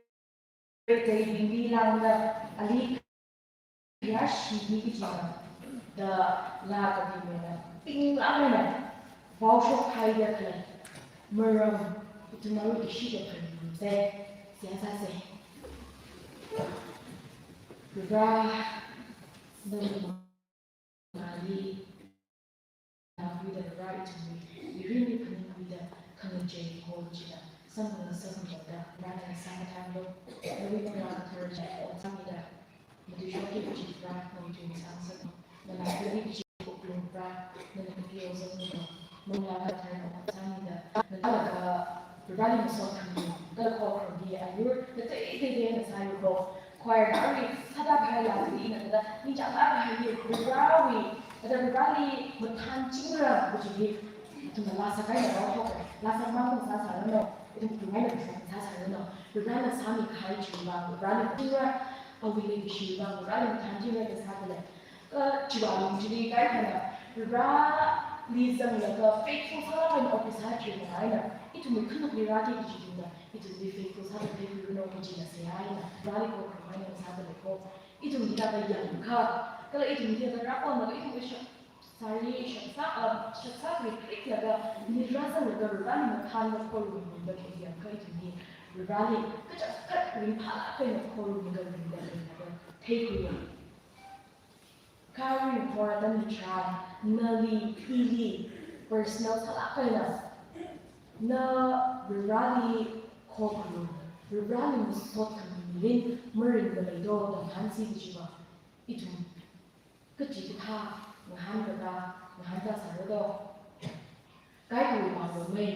kateibingli lāngda, ali ya shi ni ki jina da la ka di mena ping la mena vao shok hai da kala maram itu maru ishi da kan se siya sa se. Ra na ma li na wi da ra itu mi ri ni phaning wi da kan je ko ji da. Samphang samphangda, Varena sāmathānlu, nawui Manglā Kathara chi otsak mida, matuishokki kaji Vare, nawui tui sāngasaklu, nana kali kaji wuklung Vare, nana kapihaosaklu, Manglā Katharana otsak mida, nana laga Vareli masot khami, kala khokharum hi ayur, kateiteina sāya ko, Choir ngarui sāda kahai laa chili ina thāda, ningchāngda kahai hi Varewui, thāda Vareli mathānchingra kaji hi, ithumna laa sākahaina rao thok, laa sāmang kum sāsāranu, ithum ithum eina kum sāsāranu, Varena sāmikahai chiwui vang, Vareli chingra, awui leikashiwui vang, Vareli mathānchingra da sāda lei. Ka chiwui alung chili kaikhana, Vareli zanglaga faithful sālāk eina office sā chiwui vang eina, ithumwui khanukli rāki kaji thāda, ithumli faithful sāda theikhuiranu kajina seihā eina, Vareli khokharum eina sāda lei ko. Ithum hithāda yangkha, kala ithum hithāda rākon laga ithum shak sari, shak sā, ah, shak sā kri krik laga, ni rāzanglaga Vareli mathānda khorumda kayangkha ithum hi, Vareli kachangkhat ringphālāk eina khorumda ringda ringda theikhuiya. Kha arui ngathor atam hitharan, nali, ili, personal sālāk eina, na Vareli khokharum, Vareli masot khami mirin maringda leido da ngahānsi kajiva, ithum kachikathā ngahānlaga, ngahānda sārado. Kaikhawui vang romei,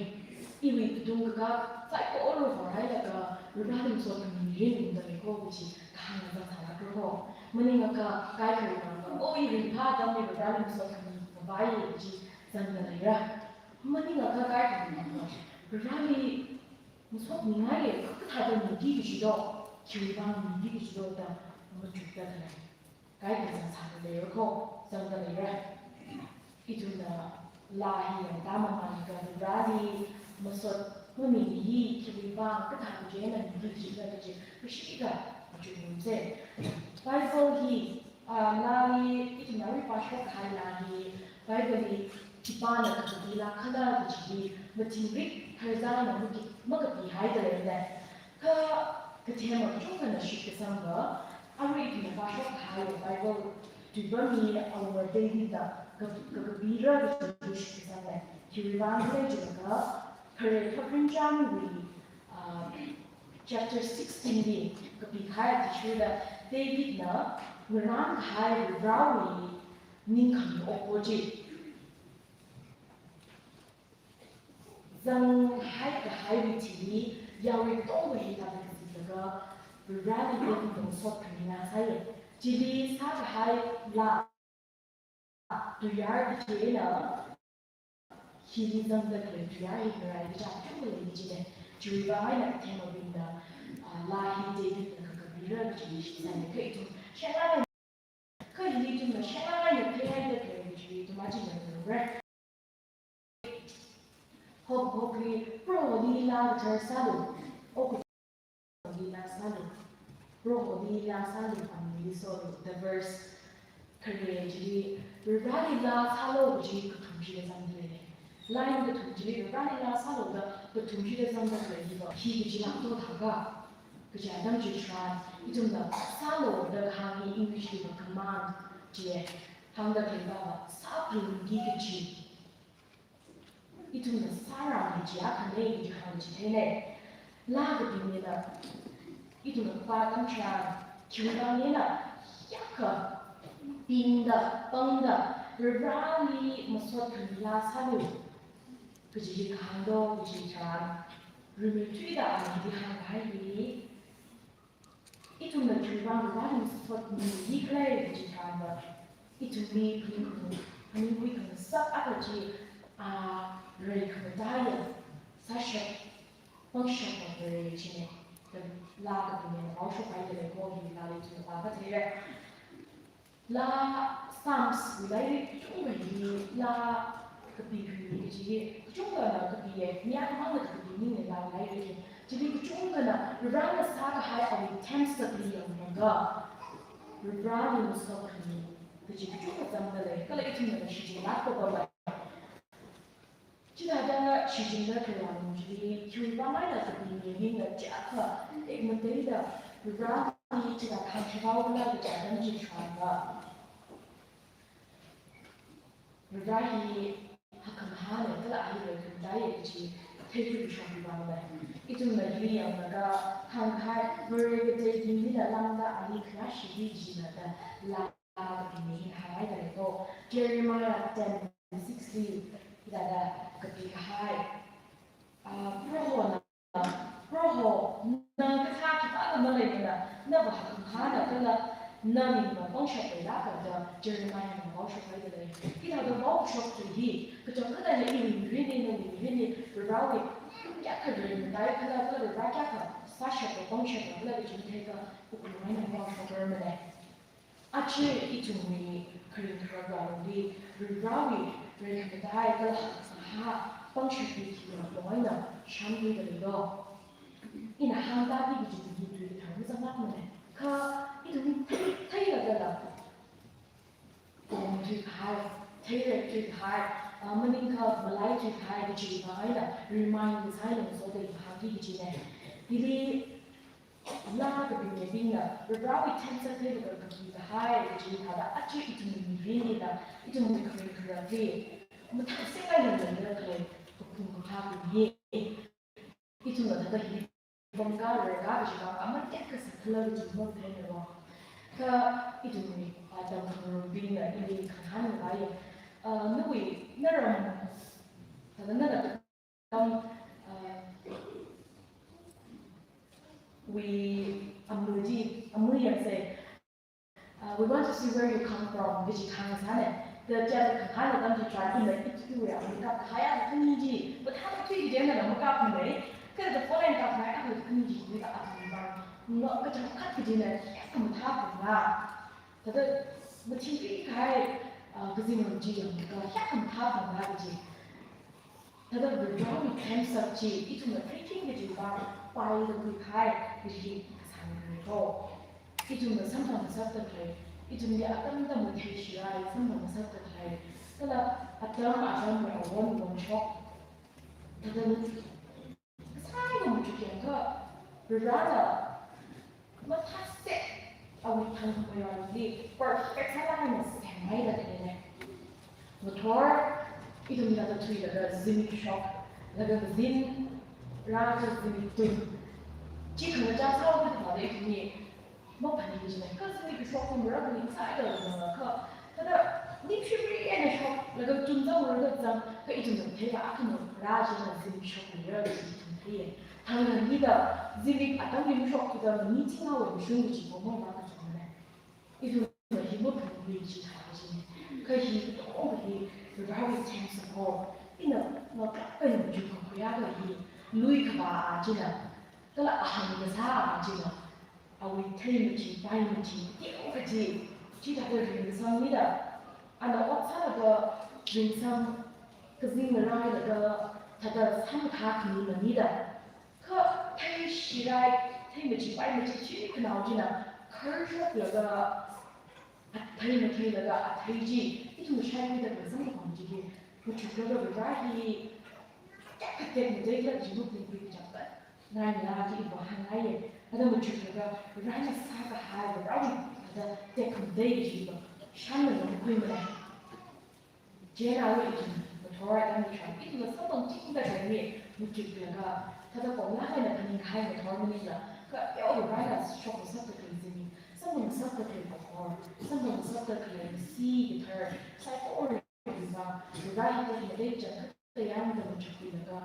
iwui katung kakā saikora horhailaga, Vareli masot khami mirin ringda lei ko kaji kahāng sāsālākra ko. Maningakha kaikhawui vang, o, i ringphā atamli Vareli masot khami ngavai kaji zangda leira. Maningakha kaikhawui vang, Vareli masot mingai, kathāda miki kajido, khiwui vang miki kajido da machukda khalei. Kaikha zangda leira ko, zangda leira. Ithumna laa hi yangda mamānlaga Vareli masot mamimi hi khiwui vang kathā kaji eina miki kajila kaji kashida machukngarumse. Bible hi, ah, laa hi, ithumna ripāshok kahai laa hi, Bible hi khipāna kakapi laa khala kaji hi mathingrik kharzana maki-, makapihaida leilei. Kha kathema kachungkhana shitkasanga, arui ithumna pāshok kahai Bible tuipamli awunga Davidna ka-, kakapira kaji shitkasanga. Khiwui vang khala jilaga, Khare Kapharing chānwui, ah, chapter sixteen li kapikahai athishurda Davidna ngarānkahai Varewui ningkhami okpo chi. Zanghai kahaiwui thili, yarui katonga hithāda kaziplaga, Vareli Davidwui masot khamina sāya. Chili sākahai laa tuiyār kaji eina, hili zangda khalei tuiyār hi ngarai kaja kachungkha lei kajina. Chiwui vang eina kathemabingna, ah, laa hi Davidna kakapira kaji hi shitsangda kha ithum shāngai. Kha hili ithumna shāngai eina theihaida khalei kaji hi ithum aja ngarumra. Hok hokli, Proholi laa kathar sālu. O, Proholi laa sālu. Proholi laa sālu, amli solu. The verse khare chili, Vareli laa sālu kaji kathum shida zangda lei. Line kathum chili, Vareli laa sālu da kathum shida zangda lei hiva. Hi kachila to thākha. kaja atam chitharan, ithumna sālu da kahāng hi English li va command chiya. Hāngda khalei va sāphalungki kaji. Ithumna sāra kaji akhana kaji hāngchitheina. Laa kapinina, ithumna pā atam tharan, khiwuivang eina, yākha, pingda, pangda, Varivarali masot khami laa sālu kaji hi kahāng do kaji tharan, rimeithuida ana hithāda hānghai hi. Ithumna khiwuivang Varivarali masot khami hi khalei kaji tharan va, ithumli phaning, phaningkhui khangasak akha chi, a, rai khamataiya, sāshap, pangshap va Vare china. Laa kapinina pao shokhaida lei ko, hi laali ithumna pākathuira. Laa Psalms wui lairik kachungkha hi laa kapi khui kaji hi, kachungkhana kapiya, mi akhamangna kapi maningmana laa lairik hi. Chili kachungkhana Varivarana sākahai awui themsakli yanglaga, Varivarali masot khami kaji kachungkha zangda lei, kala ithumna shichinlāk papa lei. Chithāda shichinda khalei atam chili, khiwuivang eina kapinibingna chiyākha, ek mateida, Varivarali chithāda khangashao kala kaja atam chitharan va, Varivara hi hakhamahāna kala a hi rai khamataiya kaji theikhui kashok vang lei. Ithumna hili yanglaga hāngkahai, Vare kateibingli lāngda ali khayāshi hi jina da laa kapina hina hānghaida lei ko. Jeremiah ten six li hithāda kapikahai. A, Prohona, Proho, na kathā khipākha maleimana, nava hakhamahāna kala na mingva pangshap leilāka da Jeremiahna pao shokhaida lei. Hithāda pao kashok tui hi, kachangkhatana iwui mirinli, nawui mirinli, Varivarawui kayākha rai matai kala, kala Varivara kayākha sāshap va pangshap va kala kaji matheikha, wuklung eina pao shokrar malei. Aja ithumwui kharing kharak alungli, Varivarawui rai khamatai kala hakkasangha pangshapli khi wuklung eina shānkhuida leido. Ina hāngtāki kaji tui hi tui kathar mazanglākmana. Kha ithumli thei, theilaga la, pong thuikahai, theirek thuikahai, a, maningakha malai thuikahai kajiwui vang eina remind sāhaina, so da hāngki kajina. Hili laa kapinibingna Varivarawui themsak theilaga kapikahai kaji thāda aja ithumwui mirinlila, ithumwui kharing kharakli mathāsek eina leida khalei kaphung kaphā hi. Ithumna thāda hi pamkha, rarkha kaji vang aman tekkha sākhala kaji matheimana. Kha ithumwui, a, tamkhangarumbingna ili khangahān ngavai. A, nawui, naram, thāda nana tam, uh, wui amu chi, amu yangsa, uh, "We want to see where you come from," kaji hāngsāna. Kha chiyākha khangahān atam chitharan ina ithumwui amu kapkahai khani chi, mathāda tui kaji eina makapmana. Kha the following kapkahai khani chi, ina amu vang, no, kachangkhat kajina, kayākha mathāphungra. Thāda mathingri kahai, ah, kazing ram chi yanglaga kayākha mathāphungra kaji. Thāda Varivarawui themsak chi ithumna theikhui kajiwui vang paida khuikahai kaji kasāngna ko. Ithumna samphang ngasakda khalei, ithumli atam atam matheishirai samphang ngasakda khalei, kala atam atamwui awon wonshok, thāda kasā eina machuk yangakha, Varivarana mathāsek awui thangkhamei awui perfect sālāk eina semhaida leina. Ngathor, ithumna thāda thuilaga zimik shok, laga zin, rālaga zimik tun. Chi khangachā sāhaoda thāda ithumli maphaning jina, kha zimik kashok kum rākani sāda lāngakha, thāda nimshimri eina shoklaga chungzang rāda zang, kha ithumna theiva akhana rā china zimik shokmira kaji ithum theiya. Thangkhamei da zimik atamli mashokthida mi chinghaowa mashung kaji pongmang vākachungna. Ithumna hi maphaning chi thāda jina. Kha hi katonga hi Varivarawui themsak ko. Ina ngaklāk eina machuk kakhuiya kha hi lui khavā a china, kala ahang kasā a china, awui theimachee paimachee teokha chi, chithāda ringkasang mida, ana ot sālaga ringsang, kazing ngarailaga thāda samkakhami maningda. Kha theishirai, theimachee paimachee chi khanao china kharshoklaga, athei matheilaga athei chi ithum shaikhuida kazang khon chi hi machuklaga Varivara hi kayākha tekmateikhala kaji maphaning khui kachangkhat Ngai mila ki ibo hāngngaiye. Ada machuklaga, Varena sākahai, Varewui, ada tekhamatei kajiva, shānna longkhuimana. Chieina ithum, mathor atam hi tharan, ithumla samphangchingda khalei mi, machuklaga, thāda komlāk eina phaningkahai mathor maningla, kha yao Varena shokngasakta khalei zimiksho, samphangsa khalei pakhor, samphangsa khalei si kathar, saikora ithumva, Vare hithāda hithāda chang, kayāngda machukhuilaga,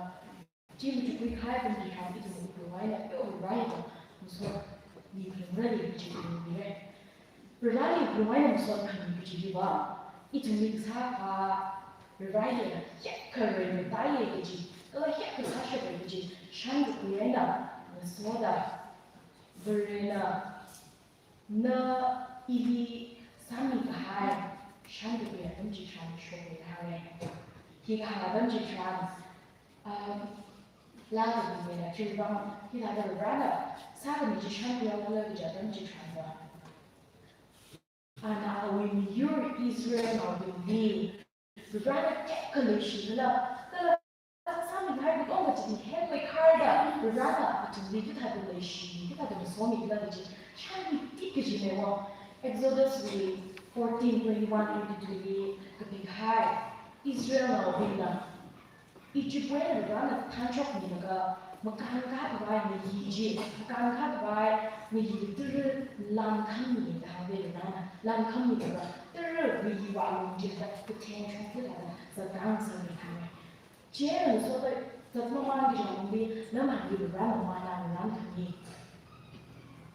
chi machukhuikahai atam hi tharan ithum wuklung eina yao Vareli masotmi khalungra kaji ithum mire. Vareli wuklung eina masotkhami kaji hiva, ithumli kasā akha Vareli hiyākha reimataiye kaji, kala hiyākha sāshappai kaji, shānkakhui eina ngasoda, Varena na ili sāmikahai shānkakhui atam chitharan shokmihai. Hi kahāng atam chitharan, um, laa kapimeina, chivang hithāda Varena sākhami chi shānkhuihaokhala kaji atam chitharanva, ana awui miyur Israelnaobingli Varena kayākha leishikhala, kala sāmikahai katonga chi hi hengmeikharda, Varena athumli kathāda leishi, kathāda masomikhala kaji, shānkhuithui kajine wo. Exodus wui fourteen twenty-one twenty-two li kapikahai, Israelnaobingna Egyptwui eina Varena thanshokmilaga, makānkakhavai ngayi chi, makānkakhavai ngayi tara lankhammi da hāngda Varena, lankhammilaga, tara ngayiwui alung chida katheng shongda zatkhangasakmi da hānga. Chieina ngasoda zatmamān kaji alungli, lamhāngli Vare mamānna maramkhami.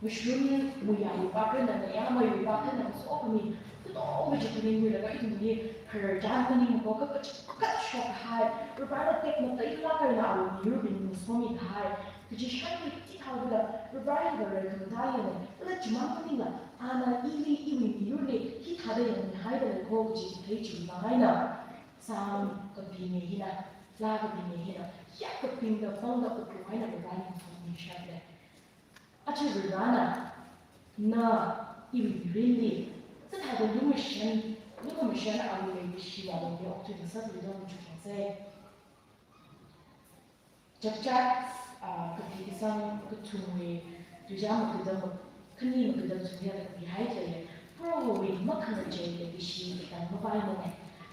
Mashun muiyawui pākhararna, mayāmeiwui pākhararna ngasokhami, katonga chi phaningkhuilaga ithumli khararchan maningmako, kha kachikathā shokhai, Varena tekmateilāk eina awui miyurbing masomikahai kaji shānkhuithui haokida, Vare hiva reikhamateiyane, kala chimang maningla, ana ili iwui miyurli hithāda yangmihaida leiko kaji thei chivang eina, Psalm kapime hina, laa kapime hina, hiyākha pingda pangda wuklung eina Vareli masotmishappai. Aja Varena, na iwui mirinli, kathāda lumashan, lukhamashan awui leikashiwui alungli okthuingasakli da machukngasei. Chapchak, ah, kapi kasang kathumwui, tuizang makadam, khani makadam thumli kapihai theiye. Prohowui makhangachei leishi katang mavaimane.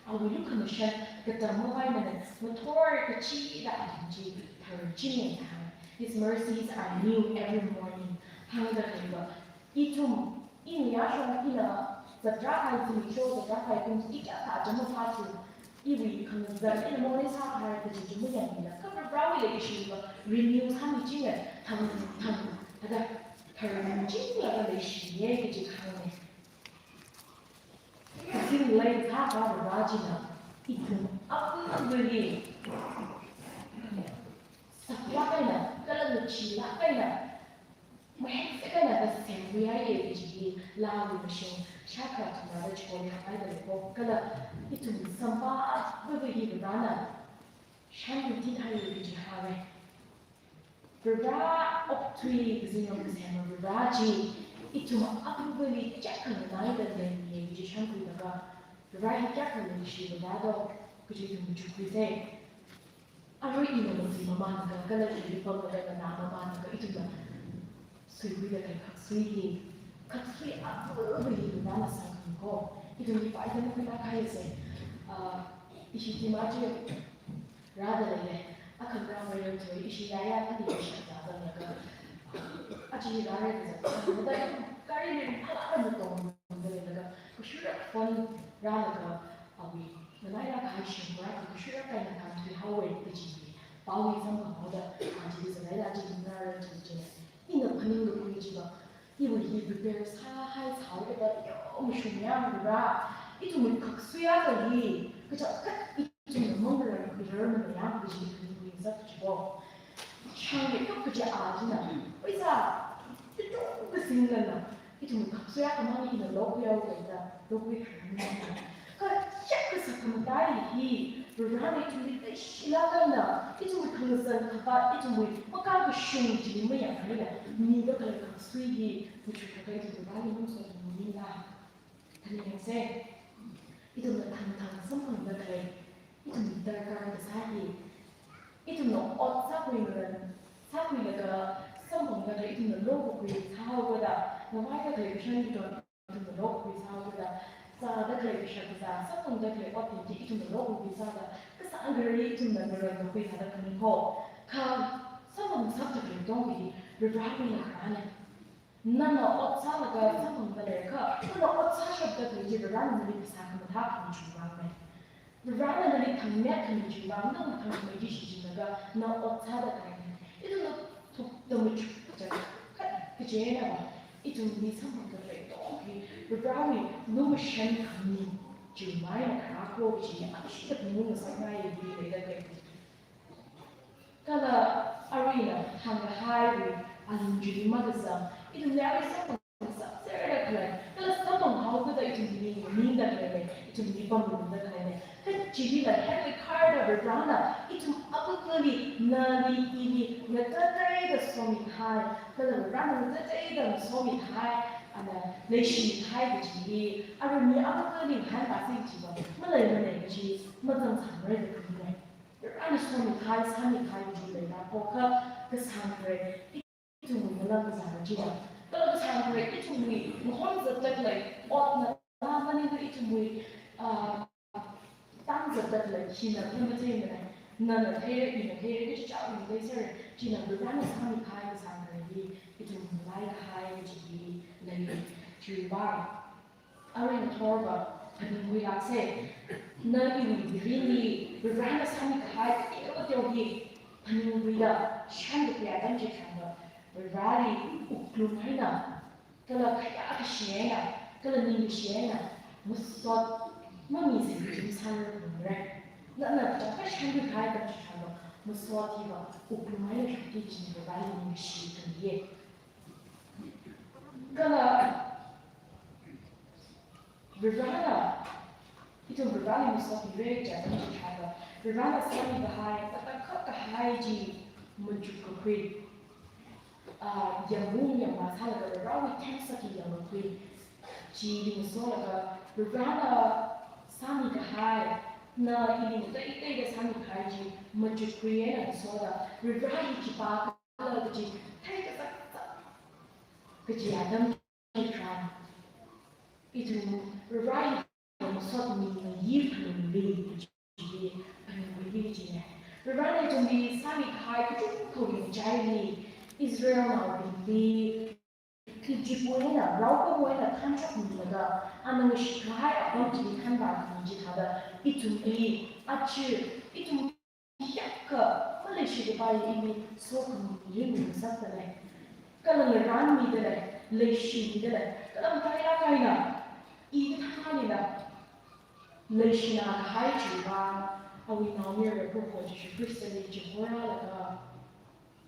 Awui lukhamashan katang mavaimane. Mathor kachida atam chi tharchinge da hānga. His mercies are new every morning. Hāngda khaleiva, ithum, ina yāshong ina zatrākahai zimiksho, zatrākahai kum, i kayākha chānjam maphāthu, iwui khangazan, ina morei sākahai kaji chi mayangmila, kha Varewui leikashiva renew sāmichinge, thang, thang, thāda, tharchinlaga leishiye kaji kahāngne. Kazing lei sākahai Vare china, ithum apam vali, saklāk eina, kala ngachilāk eina, mahek sākahai eina kasemkhuihaiye kaji hi laawui mashing shākha thumrāda chikoli hānghaida leiko, kala ithum samphangbing hi Varena shānkhuithuihaiye kaji hānge. Vare okthui kazing yong kasema Vare chi ithum apam vali kayākha nganaida leimiye kaji shānkhuilaga, Vare hi kayākha leishi Vare do kaji ithum machukkhuisei. Arui ina mati mamānlaga, kala ili pamlaga nganā mamānlaga, ithumna suikhuida khalei khaksui hi, khaksui apam vali Varena sangkhami ko. Ithumli pāda makhuilāk kahai se. Ah, ishi tima chi rāda leile. Akhamrang mayarthui, ishi yāyā kani ishi zāzanglaga, aja rāra kazat, kazat, gari ringphālāk eina tongda leilaga, kashuirak phone rālaga, awui nganailāk kahai shimkhur akha kashuirak eina kānthuihaowe kaji paowui samphanghaoda, aja zanglaga aja ngarā chi chi, ina phaningkakhui chiva, iwui hi prepare sāhai sāhaoda yao mashung yangda, ithumwui khaksui akha hi kachangkhat ithumna mangarar, mirarmana yang kaji phaningkhuingasak chibo. Shangmei yok kaji a china, paisa, ithum kasinglana, ithum khaksui akha mang ina lokhuihaoda, lokhuikhararmana. Kha hiyākha sakhamatai hi, Varena ithumli leishilāk eina, ithumwui khangazan khavāt, ithumwui makakashung chi mayanghaila, mida khalei khaksui hi, machuklaga ithum Vareli masotmi maningla. Khani yangse, ithumna thangthang samphangda khalei, ithumli darkar kasā hi, ithumna ot sākhui ngaran, sākhuilaga samphangda khalei ithumna lokakhui sāhaoda, ngavaida khalei kashan katon ithumna lokakhui sāhaoda, zāda khalei kashak kazā, samphangda khalei otbing chi ithumna lokakhui sāda, kasāngkharei ithumna ngaranlakhui thāda khaning ho. Kha samphang ngasakda khalei katonga hi Varivarāwui eina kharāna. Nana ot sālaga samphangda leiakha, nana ot sāshapda khalei chi Varivarāna nali phasā khamathā khami chiwui vāngna. Varivarāna nali thangmet khami chiwui vāng, nana thangmei chi shichinlaga na ot sāda khalei. Ithumna thukda machuk kachang khat kachi eina va, ithumli samphangda khalei katonga hi Varivarāwui lumashan khami chiwui vāng eina kharā kho kaji, ashi kapinung ngasakngai hi leida khalei. Kala aruina hāngkahaiwui alung chili makazang, ithumli arui samphang ngasakserda khalei, kala samphanghaokida ithumli nganingda khalei, ithumli pamlungda khalei. Kha chilila hekli kharda Varivarāna ithum akakali, nali, ili, ngatateida somikahai, kala Varivarāna ngatateida somikahai, ana leishikahai kaji hi, arui mi akakali ngahānvāsa kajiva maleimanei kaji mazangsangrai da khaningai. Varivarāna somikahai, sāmikahai kaji leida, kha kasāngkharei ithumwui malam kazāra china. Kala kasāngkharei ithumwui mahon zatda khalei, otna la maningla ithumwui, ah, tang zatda khalei, china kha matheimanei. Nana theira, ina theira, kachichā ina theiser, china Varivarāna sāmikahai kasāngkharei hi ithum ngalaikahai kaji hi lei. Chiwui vāng arui ngathorva phaningkhuilāksa. Na iwui mirinli Varivarāna sāmikahai kateo kateo hi phaningkhuida shānkakhui atam chitharanva, Varivarāli wuklung eina, kala khayā kashi eina, kala ningkashi eina masot mamisei kaji masāngarumra. Nana chāngkha shānkakhui atam chitharanva, masot hiva wuklung eina shokki kajina, Varivarāli ningkashi khamiya. Kala Varivarāna, ithum Varivarāli masot mira kaji atam chitharanva, Varivarāna sāmikahai, kathākha kahai chi machukkakhui, ah, yāmung yāmā sālaga Varivarāwui themsakli yāmlakhui. Chili masolaga Varivarāna sāmikahai, na ili ngatateida sāmikahai chi machukkhui eina masoda, Varivarā hi khipākhala kaji theikazak zak kaji atam chitharan, ithum Varivarā hi masotmi ngayi khalungli kaji hi phaningkhuili kajina. Varivarāna ithumli sāmikahai kachungkhawui ngachaili, Israelnaobingli Egyptwui eina, raokapwui eina thanshokmilaga, ana ngashikahai apam chili thanvākhami chithāda, ithumli, aja, ithum hiyākha maleishikapai ili sokhami hi ngasakdalei. Kala ngarānmidalei, leishimidalei, kala matailāk eina, i kathānalila leishinā kahai chiwui vāng, awui naomayara Proho Jishu Khristali chihorālaga,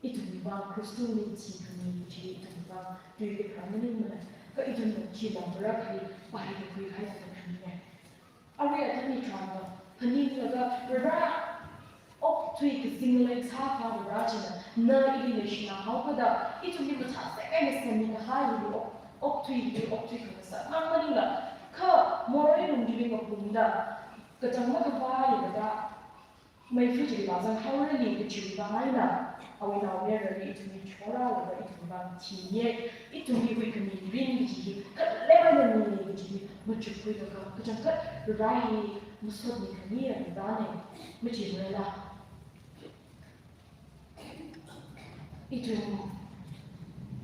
ithumwui vāng krush tungli thikhami chi ithumwui vāng tui kathar maningmana, kha ithumna khi lamra kali paida khuikahai thāda khaningai. Arui atam hitharanva phaninglaga, Varivarā, okthui kazing lei sākha Varivarā china, na ili leishinā haokida, ithumli mathāsek eina semmi kahai hili ok, okthui hili okthui khangasak mang maningla, kha morei lungli mapungda, kachang makavā yangda, meifa chili vāzang haorali kachiwui vāng eina, awui naomayarali ithumli chihorālaga ithumwui vāng thimiya, ithumli huikhami mirin kaji hi khatlem eina miya kaji hi machukkhuilaga, kachangkhat Varivarā hi masotmi khami Varivarāna, machimarala. Ithum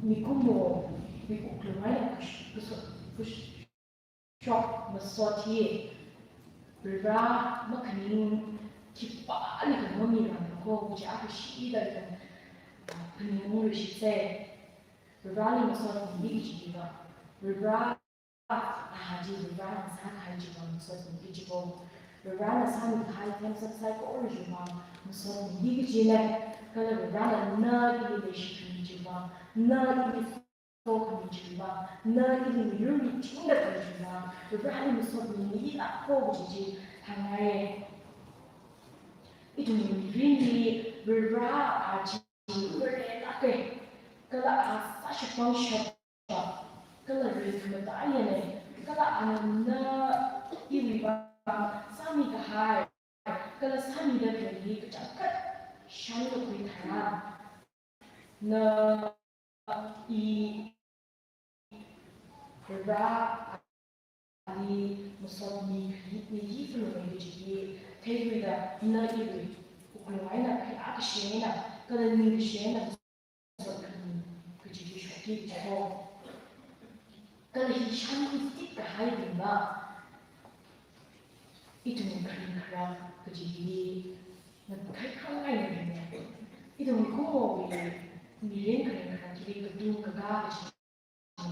mikumowui wuklung eina kash-, kaso-, kash-, shok masot hi Varivarā makhaning khipālikha mamiranglu kho kaji akha shida ithum, ah, phaningungluishitsa. Varivarāli masotmi kaji hiva, Varivarā, ah, chi Varivarāna sākahai chiwui vāng masotmi kaji kho. Varivarāna sāmikahai themsak saikora chiwui vāng masotmi kajina. Kala Varivarāna na ili leishikhami chiwui vāng, na ili sokhami chiwui vāng, na ili miyur michingda khalei chiwui vāng, Varivarāli masotmi ngayi lāk kho kaji chi hāngngaiya. Ithumwui mirinli Varivarā a chi Varelāka, kala a sāshapang shapa, kala reikhamatāyana, kala ana iwui vāng sāmikahai, kala sāmida khalei hi kachangkhat shānlakhui tharan, na i Vareli masot mi, mi, mi hi phalungai kaji hi theikhuida na iwui wuklung eina, kha kashi eina, kala ningkashi eina masot khami kaji hi shokki kaji ho. Kala hi shānkhui tik kahaibingva, ithumwui kharing kharak kaji hi ngathei khangai ngarina. Ithumwui kumowui mirin kharing kharak chili katung kaka kaji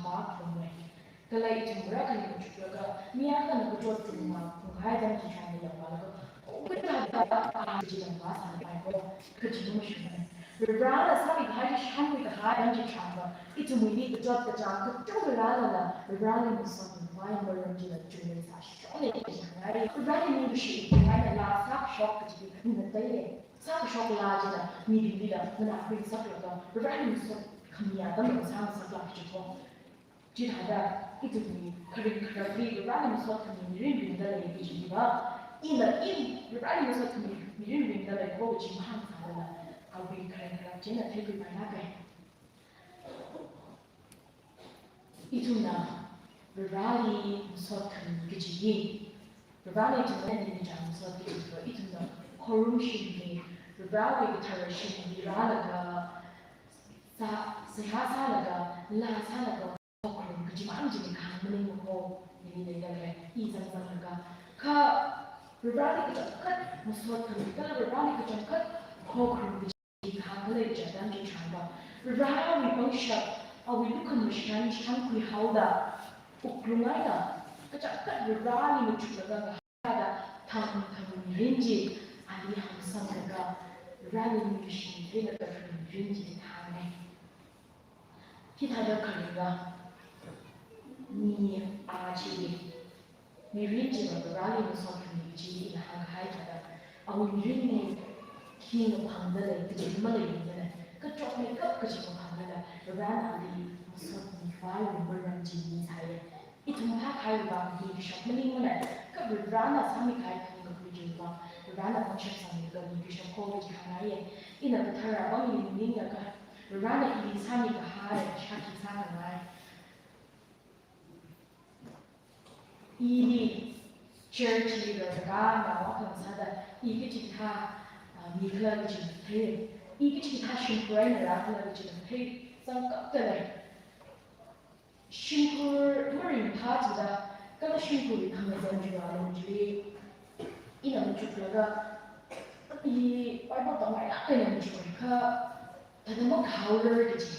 maphalunglei. Kala ithum rākhani kachuklaga, mi akhana kachot tumma phunghai atam chitharan yanglaga, o, kathāda a kaji lam vāsāpai ko, kaji mashungai. Varena sāmikahai shānkhui kahai atam chitharanva, ithumwuili kachot kachāng kachungkha rālala, Vareli masot mivai maram chila chungmeisā shokne kaji khangai. Vareli ningkashi eina laa sākashok kaji hi ngateilei. Sākashok laa china mibinglila nganākhui saklaga, Vareli masot khami atamla sāngasaklāk kaji ko. Chithāda ithumwui kharing kharakli Vareli masot khami mirin ringdalei kaji hiva, ila i Vareli masot khami mirin ringdalei ko kaji mahāngsālala, awui kharing kharak china theikhuipailāka. Ithumna Vareli masot khami kaji hi, Varena ithumli ningchāng masot kaji hiva, ithumna khorumshimli, Varewui kathara shimli rālaga, sā, seihā sālaga, laa sālaga, khokharum kachimang chili kahāng maningmana ko, nili leidalei, i zangzanglaga. Kha Vareli kachangkhat masot khami, kala Vareli kachangkhat khokharum kaji kahāng khalei kaji atam chitharanva, Varewui pangshap, awui lukhamashan shānkhui haoda, wuklung eina kachangkhat Vareli machuklaga, thang thang mirin chi ali hāngsamlaga, Vareli ningkashi mirin laga mirin chi thāngai. Hithāda kharinga mi a chili, mirin chiva Vareli masot khami kaji ina hāngkahai thāda, awui mirinli khi maphangdalei kaji maleimana, kachotmeikap kaji maphangdalei, Varena ali masot mivaiwui maram chi misāya. Ithum phākahaiwui vang mikashap maningmana, kha Varena sāmikahai kharing kakhui chiwui vang, Varena pangshap sāmilaga mikashap ko kaji khangaiya. Ina kathara vang ninglaga, Varena ili sāmikahai shākhi sākhangai. Ili church leader kha nao akha sāda, i kachikathā, ah, mi khala kaji thei, i kachikathā shimkhur eina rākhala kaji thei, zangkapta lei. Shimkhur maringphā chida, kala shimkhurwui khangazan chiwui alung chili, ina machuklaga, i Bible tamngailāk eina machukakha, thāda makhaorar kaji.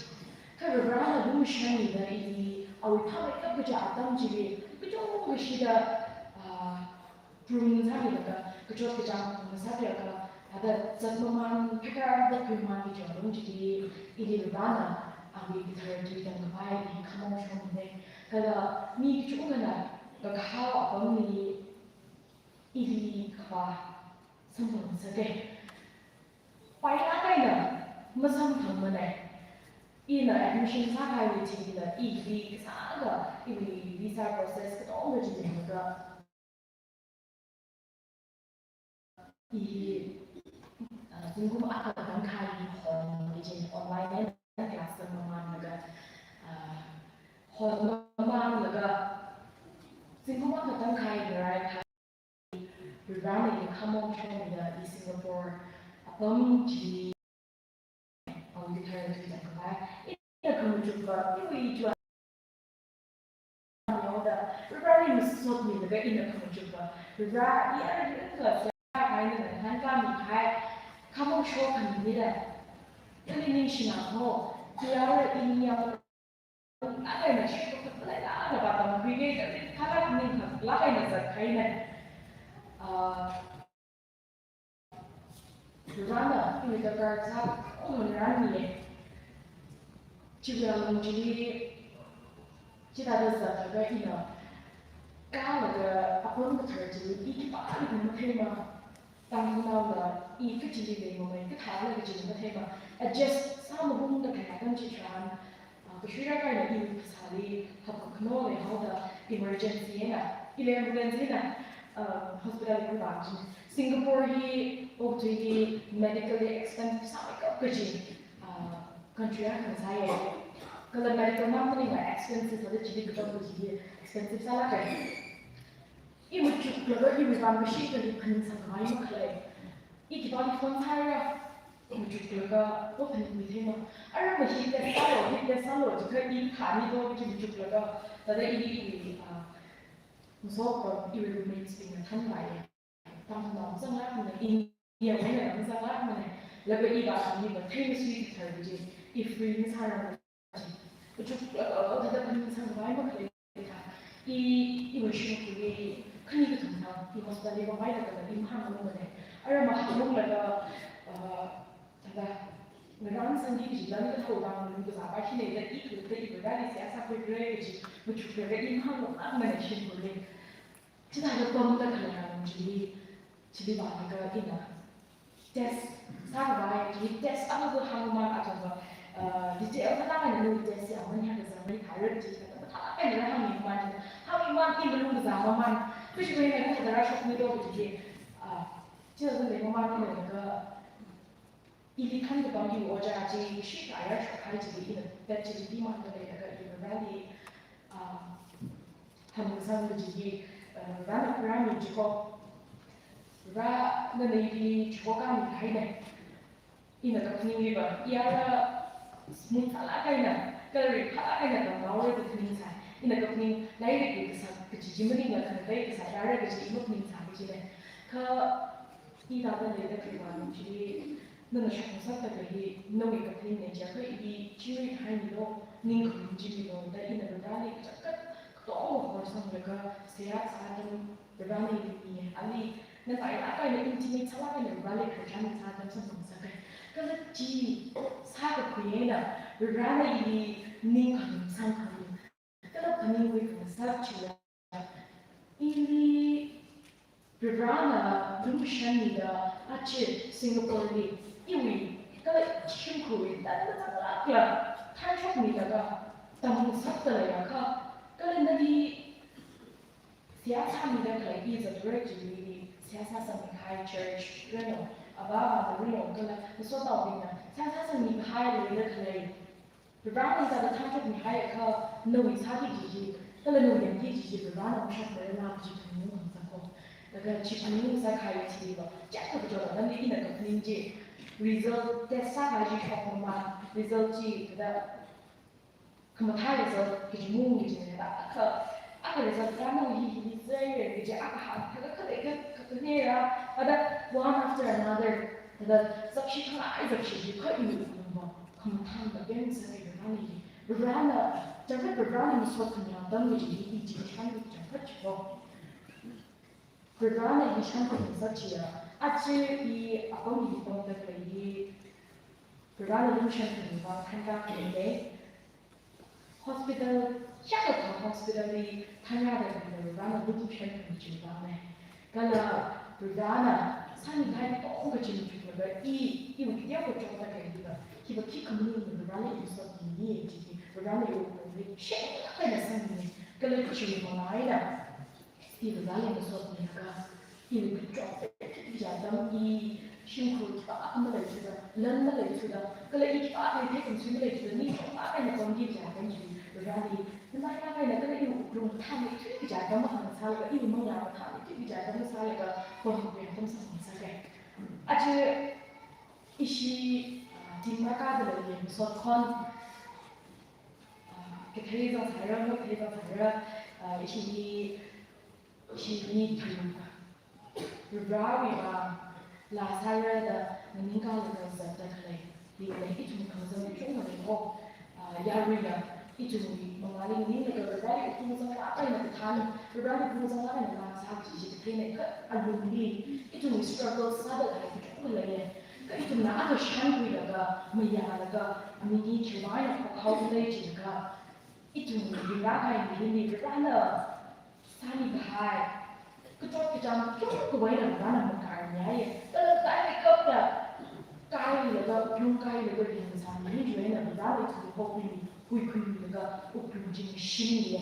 Kha Varena lumashanmida ili, awui phāmeikap kaji atam chili, kachungkha shida, ah, prum sāmilaga, kachot kachāng prum sālaga, thāda zatmamān, phekar da khuimamān kaji alung chili, ili Varena awui kathara tui tamkhavai ili khamong shomine. Kala mi kachungkhana kakahao apamli ili khavā samphang sāke. Pailāk eina masamphangmana. Ina admission sākahaiwui thili, ili kasāga, ili visa process katonga chi yanglaga, i, ah, zingkum akha tangkhai hon kaji online eina class tammamanlaga, ah, honmamānlaga, zingkum akha tangkhai ngarai khai, Varena ili khamong shomida i Singapore apam chi, awui kathara tui tamkhavai, ina khamachukva, iwui chiwui haoda, Vareli masot milaga ina khamachukva, Vare i ara ringka sākahai nana ngahānkāmikahai, khamong shokhanimida. Nali ningshina ho, i ara i ningyāng lāk eina shokta khalei lāna vātamkhuiye, kala ringphālāk ningkhaklāk eina zatkahaina. Ah, Varena, iwui darkar sākhangai rāmiye. Chiwui alung chili, chithāda zatlaga ina, kalaga apam kathara chili, i khipālikha matheimana. Tangkhulnaola, i kachili leimamei, kathāla kachili matheimana. Adjust sāmahungda khalei atam chitharan, ah, kashuira kaina iwui phasāli hapkhano leihaoda emergency eina, ili ambulance eina, ah, hospital li khuivā chi. Singapore hi, okathui hi medically expensive sāmeikap kaji, ah, country akha sāya. Kala medical map maningla expensive, thāda chili kachon chili expensive sālāka. I machuklaga iwui vang kashikali phaning sangkhavai makhalei. I khipāli phone sāra, machuklaga, o phaningmi theima. Ara ma hi test sālu, hi test sālu, jiakha i khani do chi machuklaga, thāda i, i, ah, masot pa iwui roommates bingna thanvāya. Tamkhamang zanglākmana, India wui eina mazanglākmana, laga i vāshungli mathei masui kathar chi, i free masāra chi. Kachuk, uh, uh, thāda phaning sangkhavai makhalei thā. I, iwui shimkhurli, khani kathum thang, i hospital li vāmeilaga i mahāngungmana. Ara mahāngunglaga, uh, thāda, ngarān sangki kaji lan kathao vang malung kazā pa hina da i khalatda i Vareli seihā sākhuira kaji, machuklaga i mahāngunglākmana shimkhurli. Chithāda pamda khalei atam chili, chili vālaga ina test sākhavai, chili test akha hāngmamān atamva, uh, detail thālāk eina nawui test ya man ya kazang mai thāra chi, thālāk eina rāhāngmimamān chi, hāngmimamān i malung kazā mamān, kachi kachi eina kathāda rāshokmi do kaji, uh, chithāda leimamān ina laga, ili thankapam iwui ojā chi, shikha ayar shokhai chili ina, that chili demand da leilaga i Vareli, ah, phaning sangki kaji, ah, Varena rāmi chiko, Varena ili chiko khami kahaina. Ina kaphaning hiva, i ara smooth sālāk eina, kala ringphālāk eina tamhaora da phaningsai. Ina kaphaning lairik kasā kaji chi maningla khangatei kasā rāra kaji i maphaningsai kajina. Kha i thāda leida khalei vang chili, nana shokngasakda khalei hi, nawui kaphaningna jiakha i chingri kahaimilu, ningkharum chimilu, da ina Vareli kachangkhat katonga horsanglaga, seihā sā atam Varena ili miya, ali, na tailāk eina intimate sālāk eina Vareli khararchan sā atam samphang sākai. Kala chi sākakhui eina, Varena ili ningkharum sangkharum. Kala phaningkhui khangasak chila, ili Varena lumashanmida aja Singapore li iwui kala shimkhurwui tangda tanglākla thanshokmilaga tamngasakda leiakha, kala nali seihā sāmida khalei i zatrek chili seihā sāsangmi kahai church reno, avāvā reno, kala masotnaobingna seihā sāsangmi kahai leida khalei. Varena hithāda thanshokmihaiakha, nawui sāki kaji chi, kala nawui yangki kaji chi, Varena mashokmara kaji phaningung khangasako. Laga chi phaningung sākahai chiliva, chak kachot atamli ina kaphaning chi, result test sākahai chi shokmamān, result chi thāda khamathā result kaji maungki kajina, akha, akha result rānao hi hi hi zai re kaji akha hāng, thāda khalei kha, kha, khanera, thāda one after another, thāda zakshi khangai zakshi chi kha iwui wuklungva khamathān da pemsa kajina hi. Varena, changkhat Varena masot khami atam kaji hi i chi shān changkhat chiko. Varena ili shānkhui khangasak chiya, aja i apam hi pamda khalei hi, Varena lumashankhami vang thanrākahai. Hospital, shakakha hospital li thanrāda khalei Varena lumashankhami chiwui vangna. Kala Varena sāmikahai katonga chi machuklaga i, iwui kateokha chotda khalei hiva, hiva khikha maningla Varena ili masotmini kaji hi, Varena iwui wuklungli shānglāk eina sangmini. Kala chiwui manga eina, i Vareli masotmilaga, iwui kachot kaji atam, i shimkhur khipākha maleithuda, lan maleithuda, kala i khipākha theikhamsui maleithuda, ningchonglāk eina pamki kaji atam chili, Vareli, nanailāk eina kala iwui wuklung mathāmeithui kaji atam makhangachālaga, iwui mangā mathāmeithui kaji atam masālaga, pamkhui atam samphang sākai. Aja ishi, ah, team rākāda leiya masot khon, ah, kathei zangsaira, makathei zangsaira, ah, ishi hi, ishi hi tharan, Varewui vang laa sāra da maningkalaga zatda khalei, leilei, ithum khangazan kachungkha leiko. Ah, yaruina, ithumwui mangāli maninglaga Vareli wuklung zanglāk eina kathān, Vareli wuklung zanglāk eina laa sā kaji chi katheina kha alungli, ithumwui struggle sāda khalei kachungkha leiya. Kha ithumna akha shānkhuilaga, mayālaga, mi i khiwui eina khokhao khalei chilaga, ithumwui ringrākahai mirinli Varena sāmikahai kachot kachāng kachungkhawui eina Varena makarmiya. Kala kaimeikapta kailaga, wuklung kailaga ringphā sāmi mirin chiwui eina Varena ithumli hokhuimi, huikhuimilaga wuklung chi mashimmiya.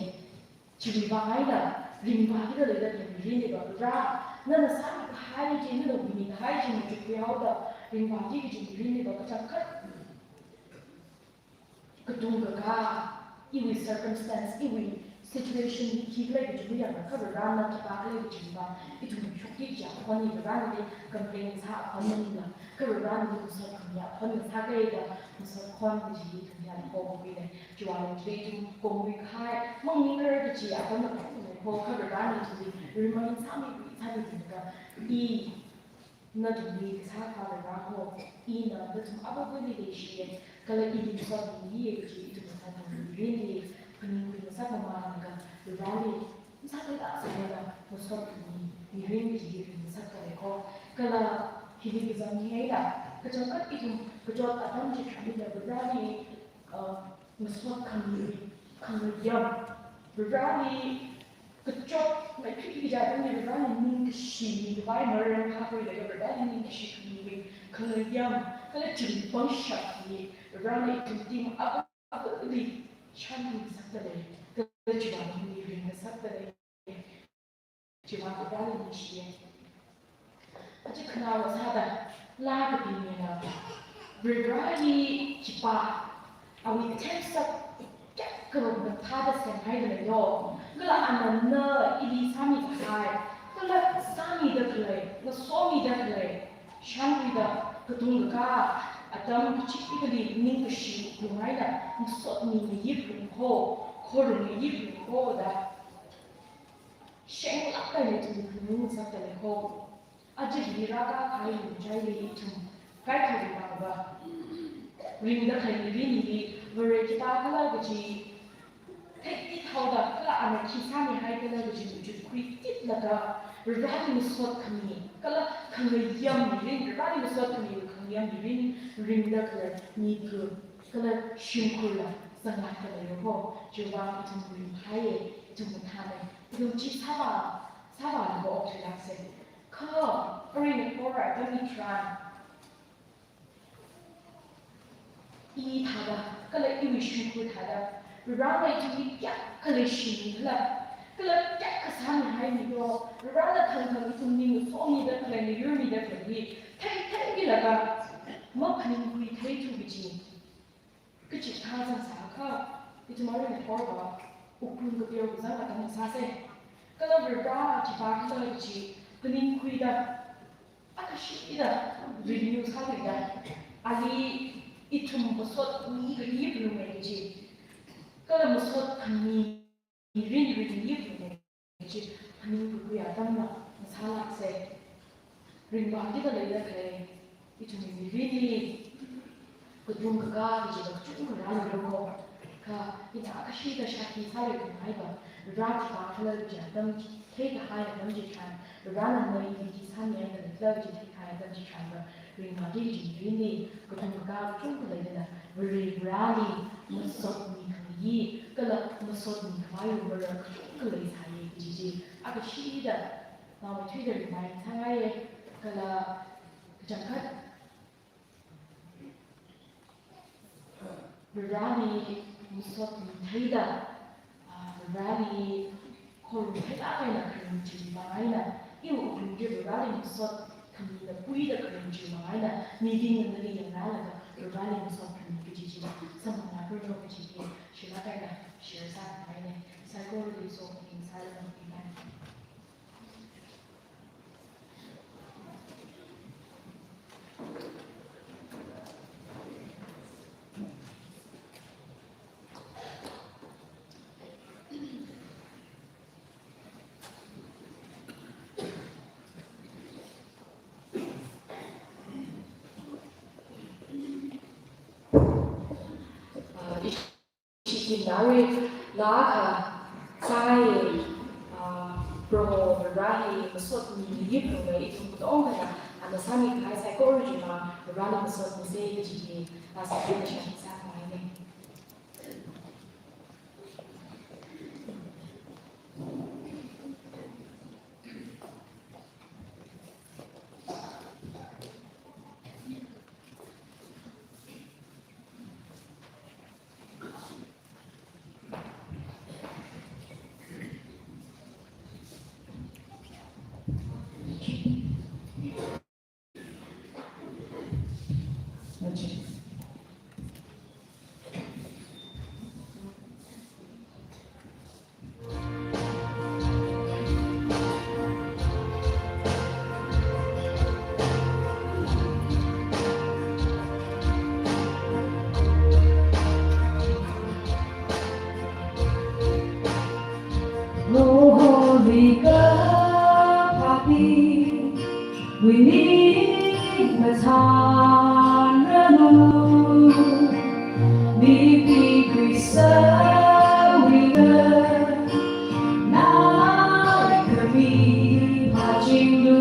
Chiwui vang eina ringphākida leida khalei mirinliva Vare, nana sāmikahai chi, nana huimikahai chi machukkhuihaoda ringphāki kaji mirinliva kachangkhat katung kakā, iwui circumstance, iwui situation hi khikhala kaji yanglaga, kha Varena khipākhala kaji va, ithum shokki kaja akhon hi Vareli complain sā akhon maningla, kha Vareli masot khami akhon sākida, masot khon kaji hi ithum yangkhui khuida. Chiwui vang ithum kongwui kahai, maningrar kaji akhon kho, kha Varena ithumli remind sāmi, sāmi tingkha, i nathumli kasā khavai rāho, ina nathum avāva̱li leishiya, kala ili masotmiya kaji ithum sātang mirinli phaningkhui ngasakmamānlaga, Vareli masākhui da sālala masotmi mirin kaji hi phaningsak khalei kho. Kala hili kazang hi eina, kachangkhat ithum kachot atam chitharanli Vareli, uh, masot khami, khangayām, Vareli kachot, maithui kaja atamli Vareli ningkashi mikhavai maram haoda, Vareli ningkashi khamiwui khangayām, kala chingri pangshap hi Varena ithum team avāva̱li shānkhui ngasakdalei, kala chiwui vang hi ringngasakdalei. Chiwui vang Vareli ningshiya. Aja khanaowa sāda, laa kapinina, Vareli khipā, awui attempt sā kayākha mathāda semhaida leiyo. Kala ana na ili sāmi kahai, kala sāmida khalei, ngasomida khalei, shānkhuida, katung kakā atam kachikathāli ningkashi wuklung eina, masotmi ngayiplung kho, khorummi ngayiplung kho da, shenglāk eina ithum phaningsak khalei kho. Aja hi rākahai ithum chili ithum kaikhali vang va, ringda khalei mirin hi Vare khipākhala kaji theikhui thaoda, kala ana khi sāmihaikhala kaji chi khuititlaga, Vareli masot khami, kala khangayām mirin, Vareli masot khami khangayām mirin ringda khalei mi kha, kala shimkhurla zanglāk khalei kho. Chiwui vang ithum ringphāya, ithum mathāmei, ithum chi sāvā, sāvālaga okthuilāksa. Kha, arui nakhor atamli tharan, i thāda, kala iwui shimkhur thāda, Varena ithumli kayākha leishimikhala, kala kayākha sāmihaimiyo, Varena thangthang ithumli ngasomida khalei, ngayurmida khalei hi thei, theikhuilaga maphaningkhui theithu kaji. Kachikathā zangsākha, ithum arui nakhor va, wuklung kapeo kazang atam sāsa. Kala Vare khipākhala kaji phaningkhuida, akashida renew sākhuida, ali ithum masotmi ngayiplunga kaji, kala masot khami mirin ringda leiphalunga kaji phaningkhui atamla ngasālāksa. Ringphākida leida khalei ithumwui mirinli katung kakā kaji kachungkha rālu kho. Kha ina akashida shākhi sālei khangai va, Vare khipākhala kaji atam theikahai atam chitharan, Varena ili khi sāmihaida leikhala kaji theikahai atam chitharan va, ringphāki kaji mirinli katung kakā kachungkha leidala, Vare Vareli masotmi khangayi, kala masotmi khavai mara kachungkha leisāya kaji chi akashida naomeithuida remind sāngaiya. Kala kachangkhat Vareli masotmi theida, ah, Vareli khorum theida eina kharing chiwui vang eina, iwui wuklung chi Vareli masot khamina puida kharing chiwui vang eina, mibingna nali yangrālaga Vareli masot khami kaji chi samphanglakranu kaji hi shilāk eina share sāngaina. Saikorali sokhami sālala mibing. Ah, i- Ishi team na arui laa akha sāngaiya, ah, Proho Vare hi masotmi ngayiplunga, ithum katongana ana sāmikahai saikora chimang Vareli masotmisa kaji hi, ah, sākhui kashak sākhangaina. Kaphapi, wini mathan ranu, mipi Khrista wina, nai kami pachinglu.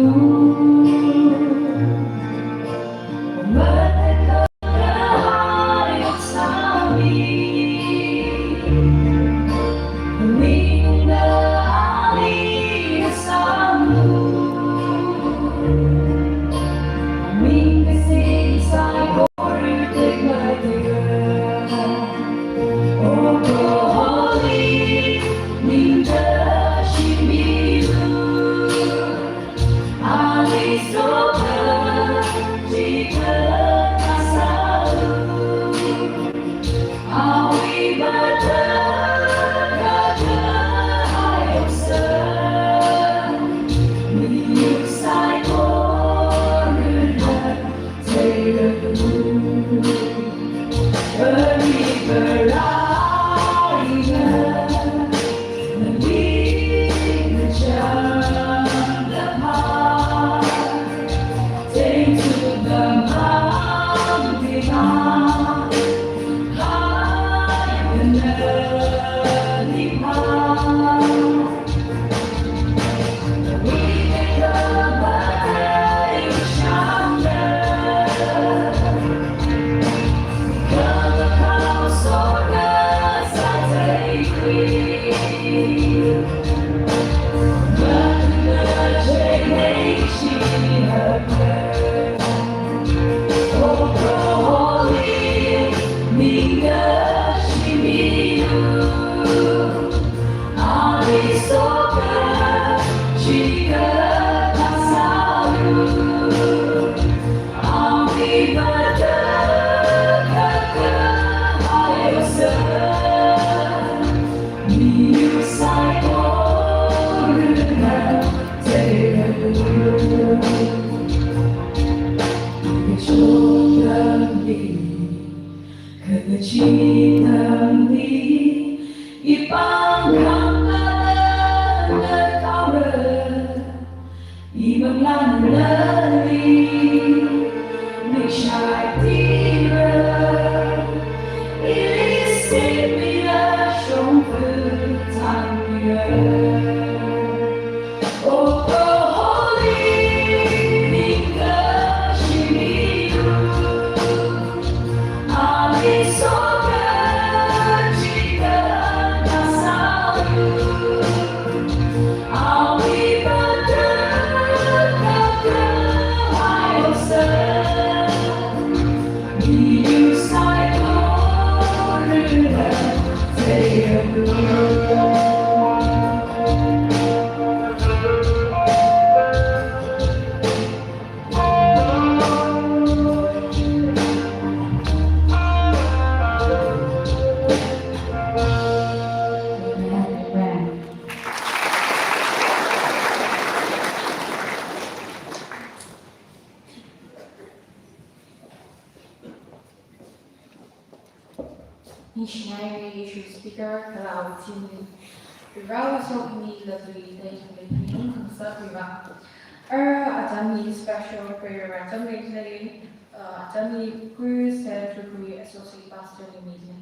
Ningshingai issue speaker, kala awui team li. Rao so mi la tui dai tui tui nung kangsa tui ba. Ara atam hi special prayer atam li lei, uh, atam hi Kru Central Kru Associate Pastor li mi lei.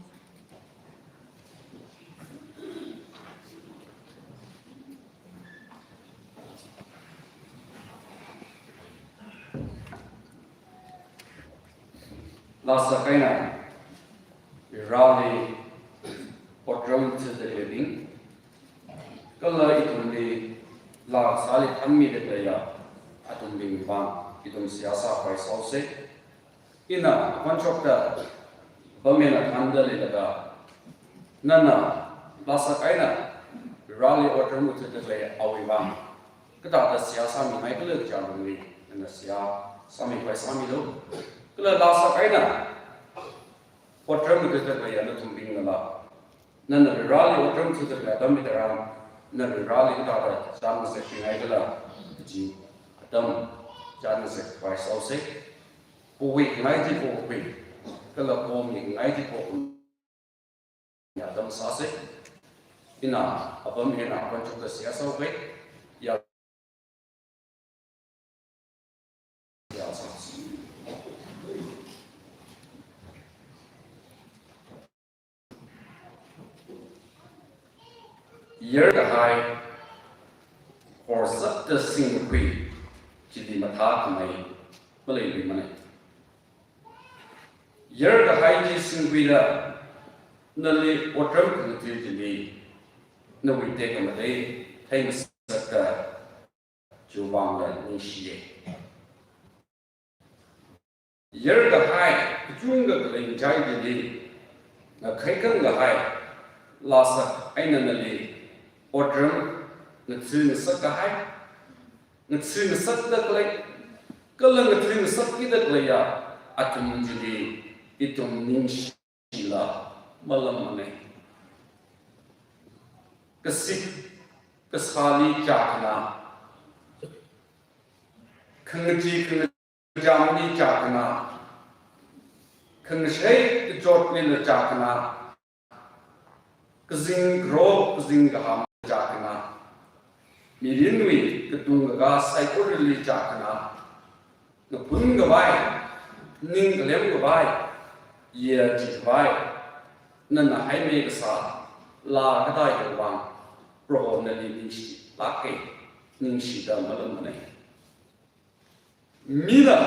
Laa sākahaina, Vareli otram chithāda leibing, kala ithumli laa sāli thanmida khaleiya athumbing vang ithum seihā sākhavai sāsa. Ina akhon shokta apam eina thānda leilaga, nana laa sākahaina, Vareli otram chithāda khalei awui vang kathāda seihā sāmingai khala kaja lungli, nana seihā sāmikhavai sāmilu. Kala laa sākahaina, otram chithāda khaleiya nathumbingnala, nana Vareli otram chithāda khalei atam hitharan, na Vareli kathāda chān ngasakngai khala kaji atam chān ngasakkhavai sāsa. Pohuingai chi pohui, kala pomingai chi pohui atam sāsa. Ina apam eina akhon shokta seihā sāuka. Yarkahai, horzakta singkhui, chili mathākhamei maleiluimana. Yarkahai chi singkhuida, nali otram khangatui chili, nawui tekhamatei theingasakta, chiwui vangla ningshiya. Yarkahai, kachungkha khalei ngachai chili, ngakhai khangakhai, laa sākahai eina nali, otram, ngathui ngasakkahai, ngathui ngasakda khalei, kala ngathui ngasakkida khaleiya, athum chili, ithum ningshila malamana. Kasik, kasāli chākhana, khangachee khangachāmli chākhana, khangashei kachotlila chākhana, kazing kharok, kazing kahāmli chākhana, mirinwui katung kakā saikorali chākhana, ngaphun khavai, ning khalem khavai, yāchi khavai, nana haimi kasā, laa katā hiwui vang, Proho nali ningshilāka, ningshida malamana. Mina,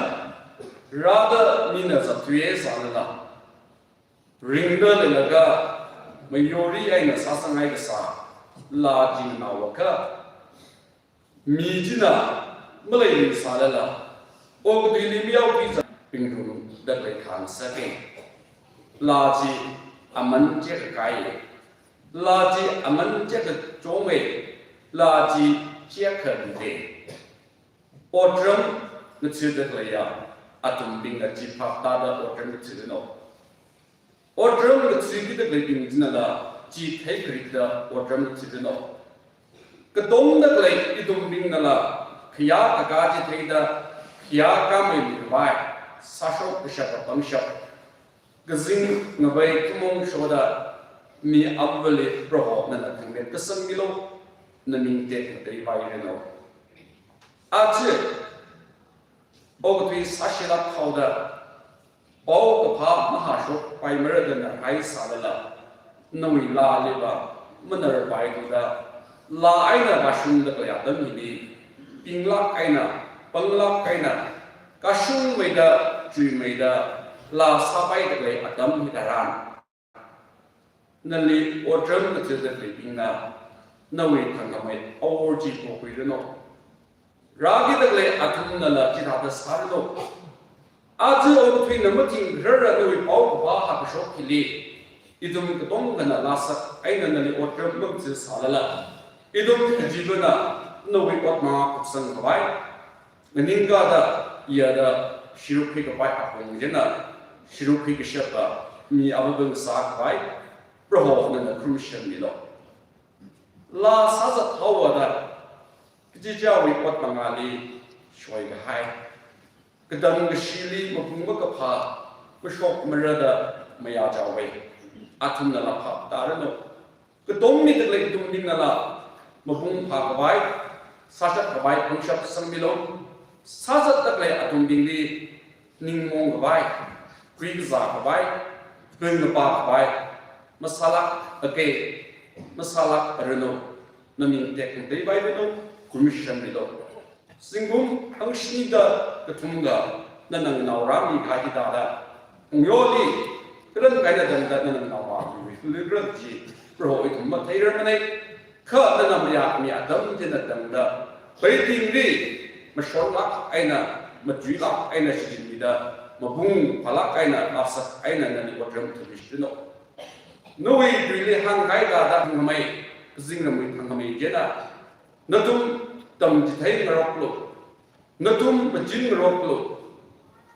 rāda mina zatthuiya sālala, ringda leilaga, mayori eina sāsanghai kasā, laa chi nganāvākha, mi china maleili sālala, okathuili miyaokazat pingrumda khalei thāngasaka. Laa chi aman chiakha kaiya. Laa chi aman chiakha chonga. Laa chi chiakha lida. Otram ngathuida khaleiya, athumbingna chi phap tāda otram ngathuiranu. Otram ngathuikida khaleibing chinala, chi theikharikda otram ngathuiranu. Katongda khalei ithumbingnala, khayā kakā chi theida, khayā kāmeimi khavai, sāshok kashap apangshap, kazing ngavei khamong shoda, mi avāli Proho nana thangmet kasangmilu, naming tekmatei vairanu. Aja, okathui sāshilāk haoda, paokaphā mahāshokpaimara da ngarhai sālala, nawui laaliva manarpaithuda, laa eina vāshungda khalei atam hili, pinglāk eina, panglāk eina, kashungmeida, chuimeida, laa sāpaida khalei atam hitharan, nali otram ngathuida khaleibingna, nawui thangkhamei awor chi pokhuiranu. Rākida khalei athumnala chithāda sāranu. Aja okathuina mathingkharara nawui paokaphā hākashok hili, ithum katongkhana laa sākahai eina nali otram mangathui sālala, ithum kachivana nawui otmang kupsang khavai, nganingkāda, yāda, shiruk khuikhavai apong china, shiruk khuikashap mi avābing sākhavai, Proho nana kharum shanmilu. Laa sāzat haoda, kachichāwui otmangāli shoikahai, katam kashili mapung makaphā, mashokmara da mayāchāva, athumnala phap tāranu. Katongmida khalei ithumbingnala, mapung phākhavai, sāshakkhavai pangshap sangmilu, sāzatda khalei athumbingli, ningmong khavai, khuikazā khavai, khuikapā khavai, masālākaka, masālākranu, naming tekmatei vairanu, kharum shanmilu. Zingkum hangshinida kathumkha nana nganaorāmi kahai hithāda, ungyoli, karan kahaina tangda nana nganaorāmi, khuiluira chi, Proho ithum matheirarmana, kha nana mayāmi atam china tangda, peitingli, mashonlāk eina, machuilāk eina shichinmida, mapung phālāk eina, laa sākahai eina nali otram ngathuimishitranu. Nawui tuili hāngkahai thāda thangkhamei, kazingramwui thangkhamei china, nathum tamchithei ngaroklu, nathum machin ngaroklu,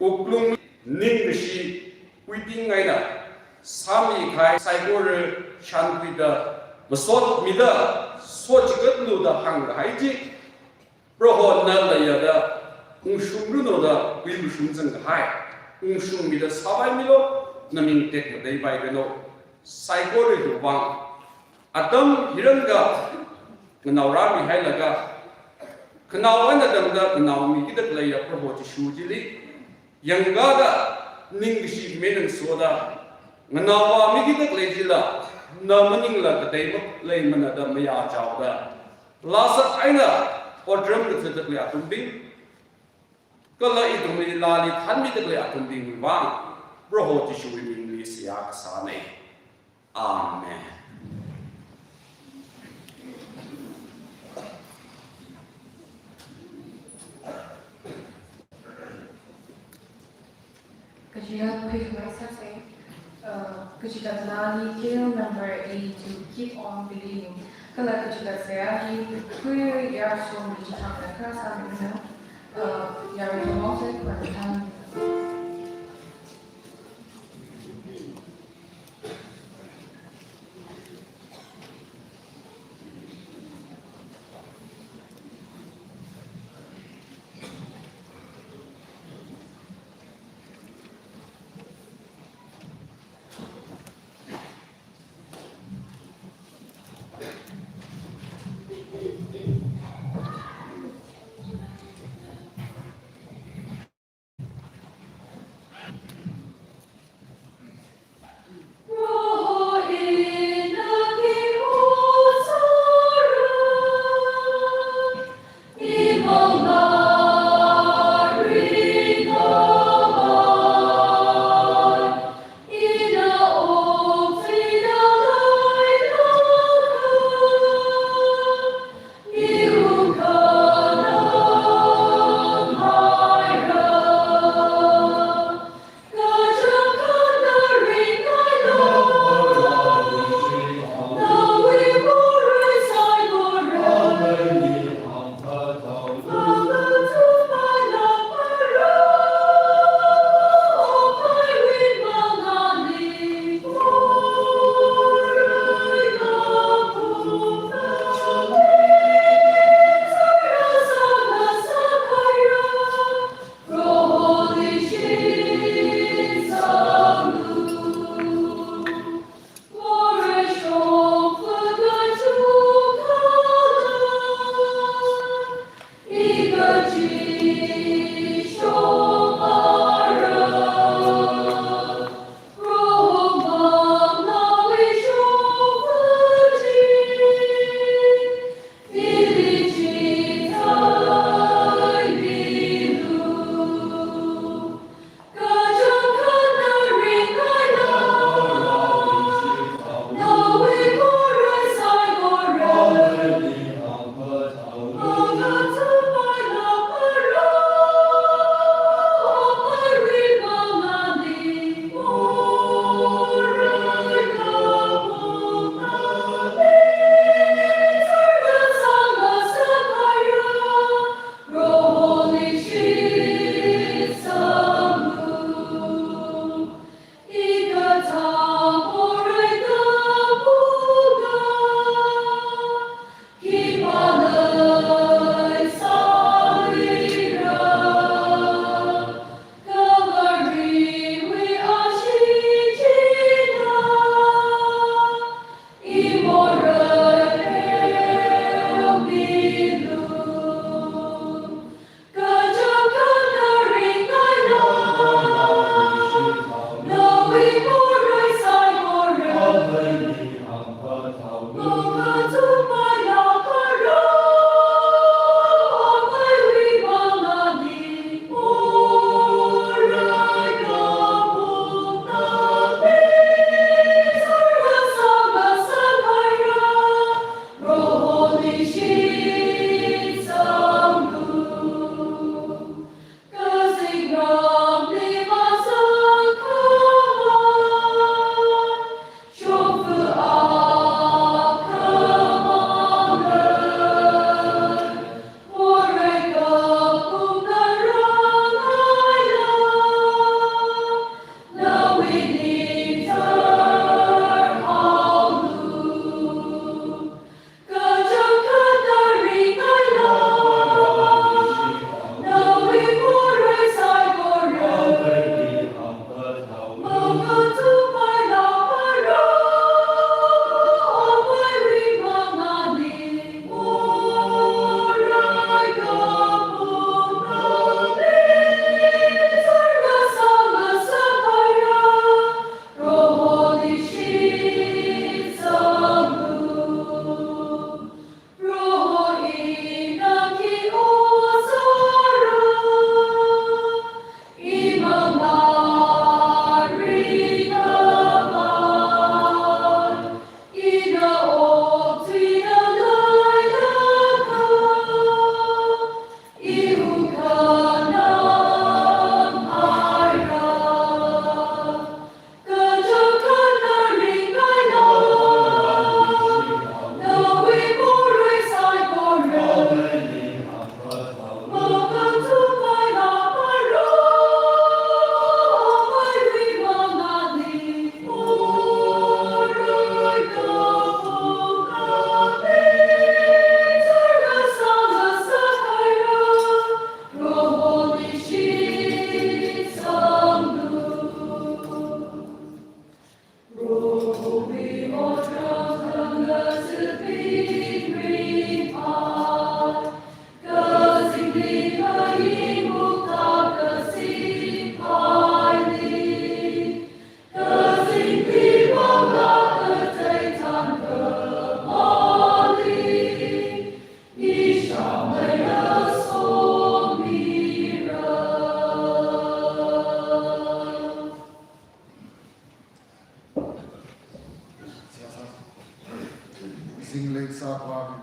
wuklung ningkashi, uiting eina, sāmikahai saikora shānkhuida, masotmida, sochikatlu da hāngkahai chi, Prohona layada, ungshungranu da, ui mashungzang kahai, ungshungmida sāpaimilu, naming tekmatei vairanu, saikora hiwui vang, atam hiranga, nganaorāmihailaga, khanao eina tangda, nganaomi kida khaleiya Proho Jishu chili, yangkāda, ningkashi khami ngasoda, nganaovāmi kida khalei chila, na maningla katei maleimana da mayāchaoda, laa sāda eina otram kathāda khalei atumbing, kala ithumli laali thanmida khalei atumbingwui vang, Proho Jishuwui mingli seihā kasāna. Amen. Kachiya khuikhami sāsa, uh, kachiya laali candle number eight, to keep on believing. Kala kachiya seihā hi khuiya shong kachi thang na kha sāmina, uh, yarui tumong se kwan thang.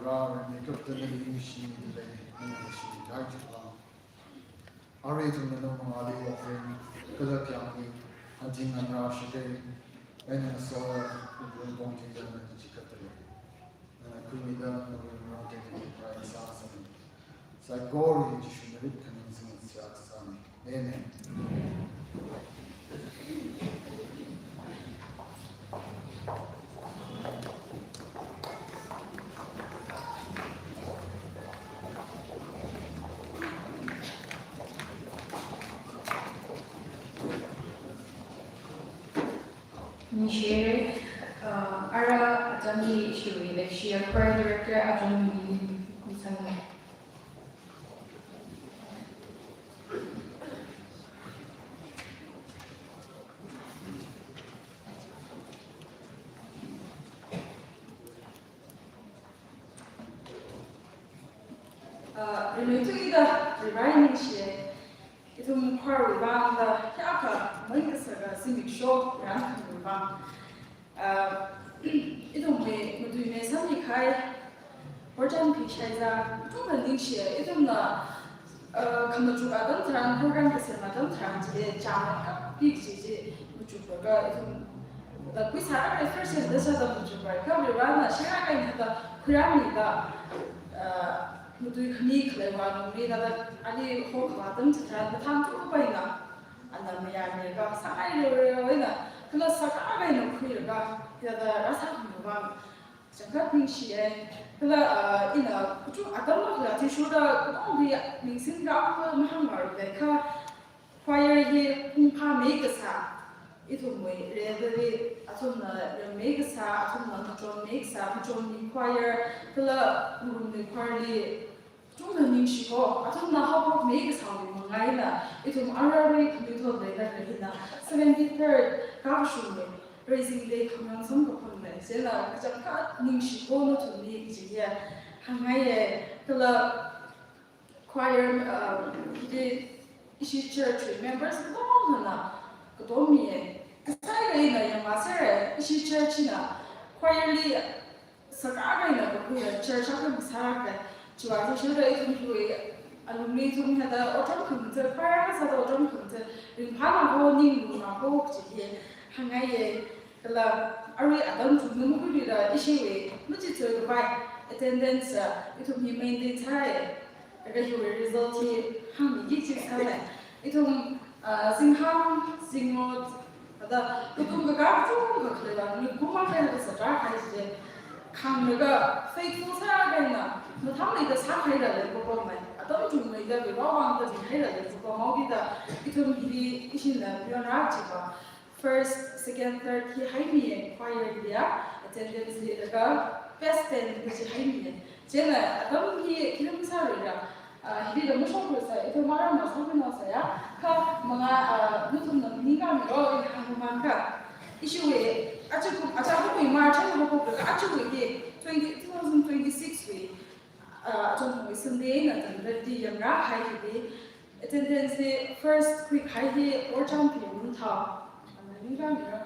Rāra mi kapta nali ningshimida lei, nana ningshimida lei. Arui ithumna nawui mangāli offering kala kyangli, anting anra shakei, eina ngasoda, upun pongtingda nali chikatta lei. Nana khuimida nawui mangāli tengteng prai sāsāmi. Saikora hi Jishu malik khanang singna sāsāmi. Amen. Ningshi, uh, ara atam hi ishiwui leishiya choir director Ajung Mini misang. Uh, rimeithuida, Varivara ningshi. Ithum choir wui vangda, kayākha main kasā kha zimiksho rākhamei vang. Ah, ithumwui matuimi sammi kahai, Porjan P. Shaiza, ithumna ningshi, ithumna, ah, khamachuk atam tharan, program kasem atam tharan chili, chāngkapki kaji chi machuklaga, ithum, da kuisā reference da sāda machuklaga, Varena shākahai eina da khuirāmida, ah, matui khami khaleiwui alungli da, da, ali hokhala atam chitharan, da thang tu paina, ana mayarli kasāngai rere eina, kala sākahai eina khuilaga, ya da rāsākhami vang, chāngkap ningshiya. Kala, ah, ina kachung atam makhalei athishurda, katongli ningsingda kha mahāngmara kha, choir hi pung phāmei kasā, ithumwui redali, athumna remmei kasā, athumna machonmei kasā, machonmi choir, kala ngarummi choir li, chungda ningshiko, athumna haophokmei kasāwui manga eina, ithum ararui khanuithot leida khalei hina, seventy-third kashungwui, Raising Day khamyang samkaphang lei, chieina kachangkhat ningshiko nathumli kajiya, hāngngaiya, kala choir, um, hili ishi church members katonga na, katonga miya, kasāi eina yangvāsera, ishi church na, choir li, sākahai eina kakhuiya church akha masāra kha, chiwui athishurda ithum hiwui alungli ithum hithāda otram khangatha, choir akha sāda otram khangatha, ringphāna ho, ningluna ho kaji hi hāngngaiya. Kala arui atam chungda makhuiluida ishiwui machitsa kapai attendance, ah, ithum hi maintain sāya. Laga hiwui result hi hāngmiki kaji sālei. Ithum, ah, zingham, zingrot, thāda, katung kakā kachungkha khalei vang, mikumo khalei thāda sāda kahai chi. Khanglaga, faithful sākahai eina, mathāmeida sākahai rālei kapo mai. Atam chungmeida Varewui vang da sākahai rālei kapo maokida, ithum hili ishina pionra chiva. First, second, third hi haimiya, choir liya, attendance li laga, best ten kaji haimiya. Chieina, atam hi khi masāra, ah, hili da mashok rasa, ithum mara masāmi no saya, kha manga, ah, nathumna maningkhamiro, ina hāngmang kha. Ishiwui, ajakum, ajakumwui March eina haophok laga, ajawui hi, twenty, two thousand twenty-six wui, ah, achon hoi Sunday na tangda di yangra hai hi di. Attendance li first khuikahai hi Worchan P. Wungthao. Ana ningkhamira.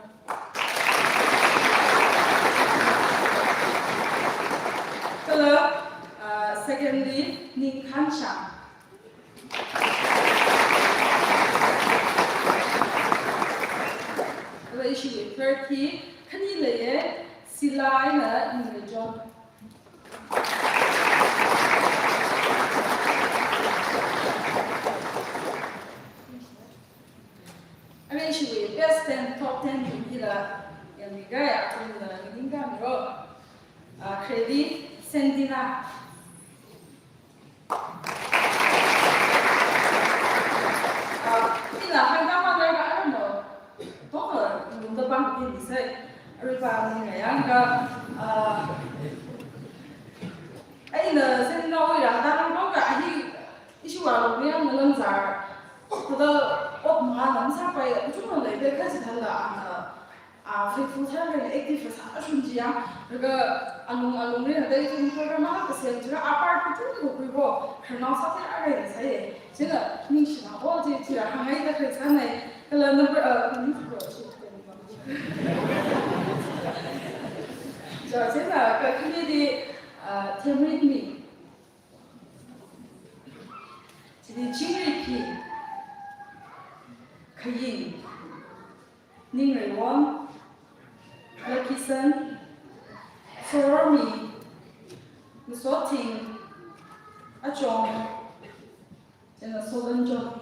Kala, ah, second li Ningkhanshang. Kala ishi third hi khani leiya, Sila eina Ningleichon. Arui ishiwui best ten, top ten hila yangmiga ya, athumna ningkhamiro. Ah, khaleidi Sendina. Ah, ina hāngda maleila, I don't know. Tongkha, nungda pāng pāng misai. Arui pāng ni ngayang kha, ah, eina Sendinawui rāda nang tongkha, ahi, ishiwui alungli yang ngalam zar. Thāda, ot manga nam sāpai, kachungkha leida kha chithāla, ana, ah, faithful sālaga active sāshun chiya, laga alung alungli hithāda ithum program akha kasem chiakha apart kachungkha khuipo, khararnao sāthei arui sāya, chieina ningshina ho chi chila hāngngaida khalei sānei, kala number, ah, ningshi ko, chi, chi, chieina kakhane di, Ah, Themrinmi, chili Chingripi, Khayin, Ningreiwon, Lakhisan, Sorormi, Masothing, Achong, chieina Solanchong.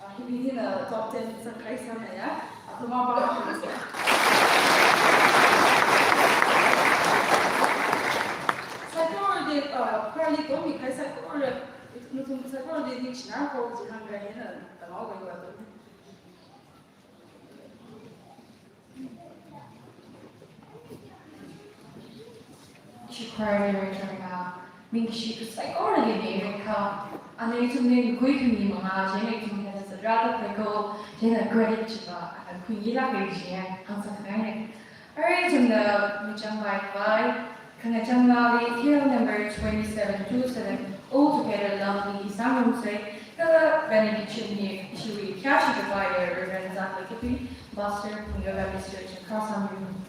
Ah, hibing hina top ten sākahai sāna ya. Athumva pāng. Saikorali, ah, kharali tomi kahai saikorali, nathum saikorali ningshina ko kaji hāngkahai hina, tamao kaiwa to. Ishi choir director-na ningshi kasai korali ningkha. Ana ithumli mikuikhami manga, chieina ithum hithāda zatrāda leiko, chieina credit chiva ana khuingailāka kaji hāngsāngai. Arui ithumna machang vaivai, khangachang nali T L number twenty-seven two seven, All Together Love li hi sāngarumsa, kala benediction hi ishiwui khayāshi kapai Reverend Zatlei Kaping, Pastor Phungyo Baptist Church, kha sāngarumsa.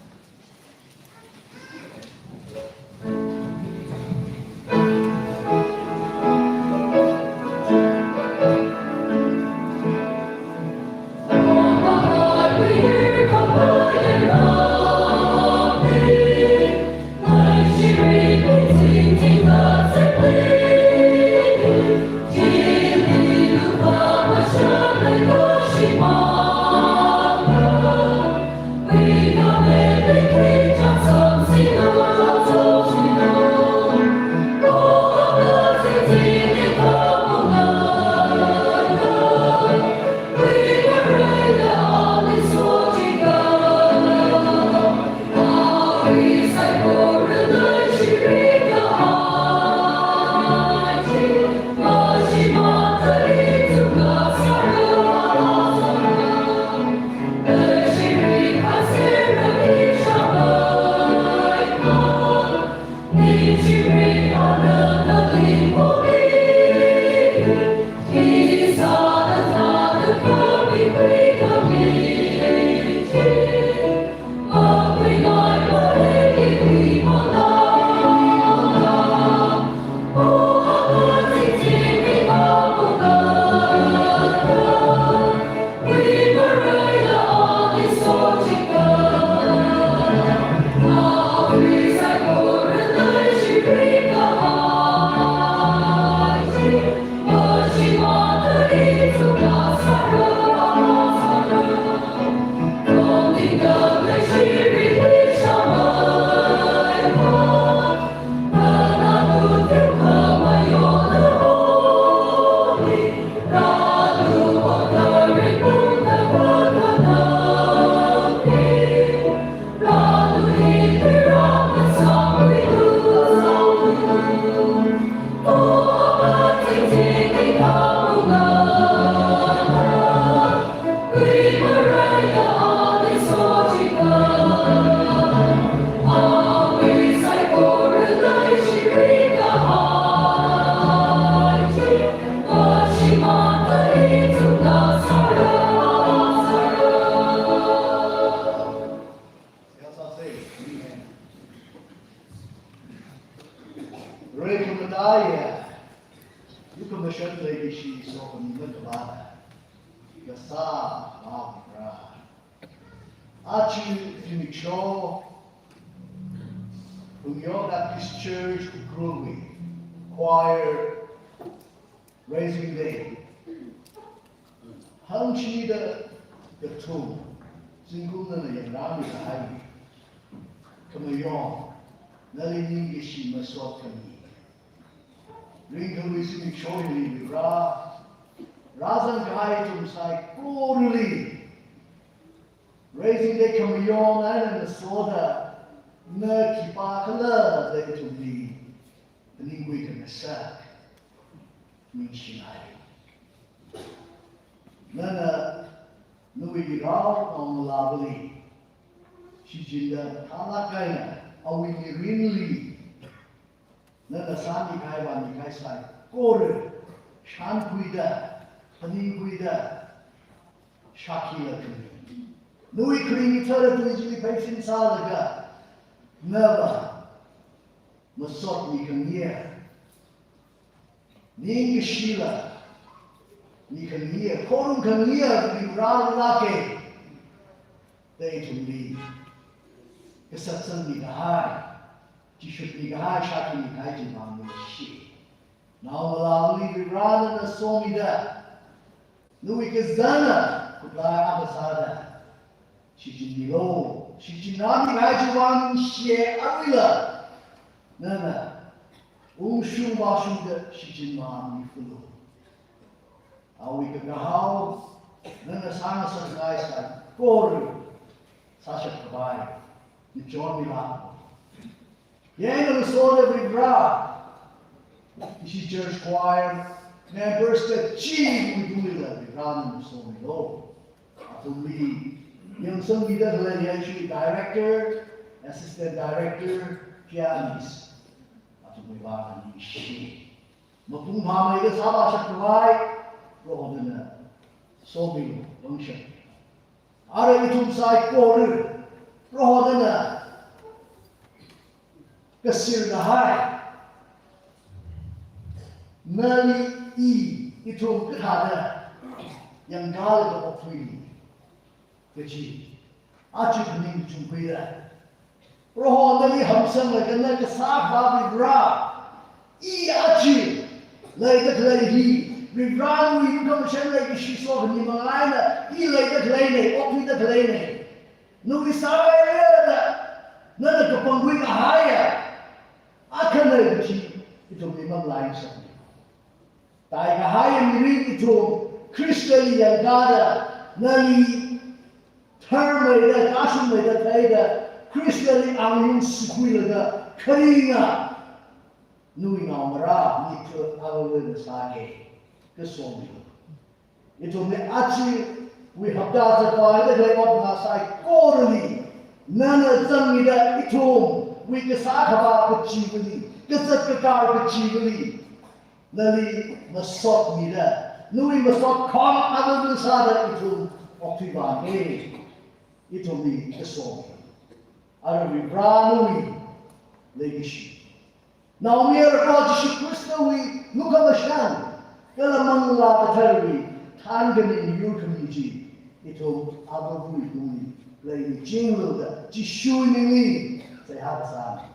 Rei kamataiya, yu kamashan leishi sokhami matabada, kasā mabra. Aja zimiksho, Phungyo Baptist Church Ukhrulwui choir Raising Day. Hangshida kathum, zingkum nana yangrāmi kahai. Khamayong, nali ningkashi masot khami. Ringkhalui zimiksho hili rā, rāzang kahai ithum saikorali Raising Day khamayong eina nasoda, na khipākhala da ithumli phaningkhui khangasak ningshingai. Nana nawui rao naongalāvali shichinda thālāk eina awui mirinli nana sāmikahai vāmikahai saikora shānkhuida, phaningkhuida, shākhila khami. Nawui kharing hithāda tui chili pheisin sālaga, nava masot mikhangayi, ningkashila mikhangayi, khorumkhangayi Varivarāla lāka. Ithumli kasat sangmi kahai, chishut mikahai, shākhui mikahai chiwui vang ningshi. Naongalāli Varivarāna somida, nawui kazāna khutlai akha sāda shichinmilu. Shichinmi kahai chiwui vang ningshi. Aruila nana ungshung vāshungda shichinmifulu. Awui kakahao nana sāngasakngai saikora sāshap khavai ngachonmila. Yanglu soda Varivarā, ishi church choir members kachiwui tungli Varivarāna somilu. Athumli yangsangmida khalei, ishi director, assistant director, pianist, athumwui vang ningshi. Mapung phāmeida sāvāshap khavai Prohona somilu, vāngshap. Ara ithum saikora Prohona kaser kahai, nali i, ithum kathāda yangkalaga okthuili kaji aja phaning chungkhuida, Prohona nali hamsanglaga na kasā Varivarā, i aja leida khalei hi Varivarāwui lukhamashan leikashi sokhami mang eina i leida khaleina, okthuida khaleina. Nawui sākhavai leida nana kapangkhui kahaiya akhana kaji ithumli manglā sāmi. Taikahaiya mirin ithum Khristali yangkada, nali tharmeida, kashungmeida theida, Khristali angayung sākhuilaga kharinga nawui naongarā, mi tu awui na sāki kasomi. Ithumli ajawui hapta zatpāda khalei okatnao saikorali nana zangmida ithumwui kasā khavā kachiva̱li, kazat kakar kachiva̱li nali masotmida, nawui masot kham alu sāda ithum okthui vānge. Ithumli kasomi. Ara Varivarā nawui leikashi, naomayara Proho Jishu Khristawui lukhamashan kala Manglā Katharawui thānkhami, yurkhami chi ithum Avāvawui tungli leimichinglu da Jishuwui mingli seihā kasāmi.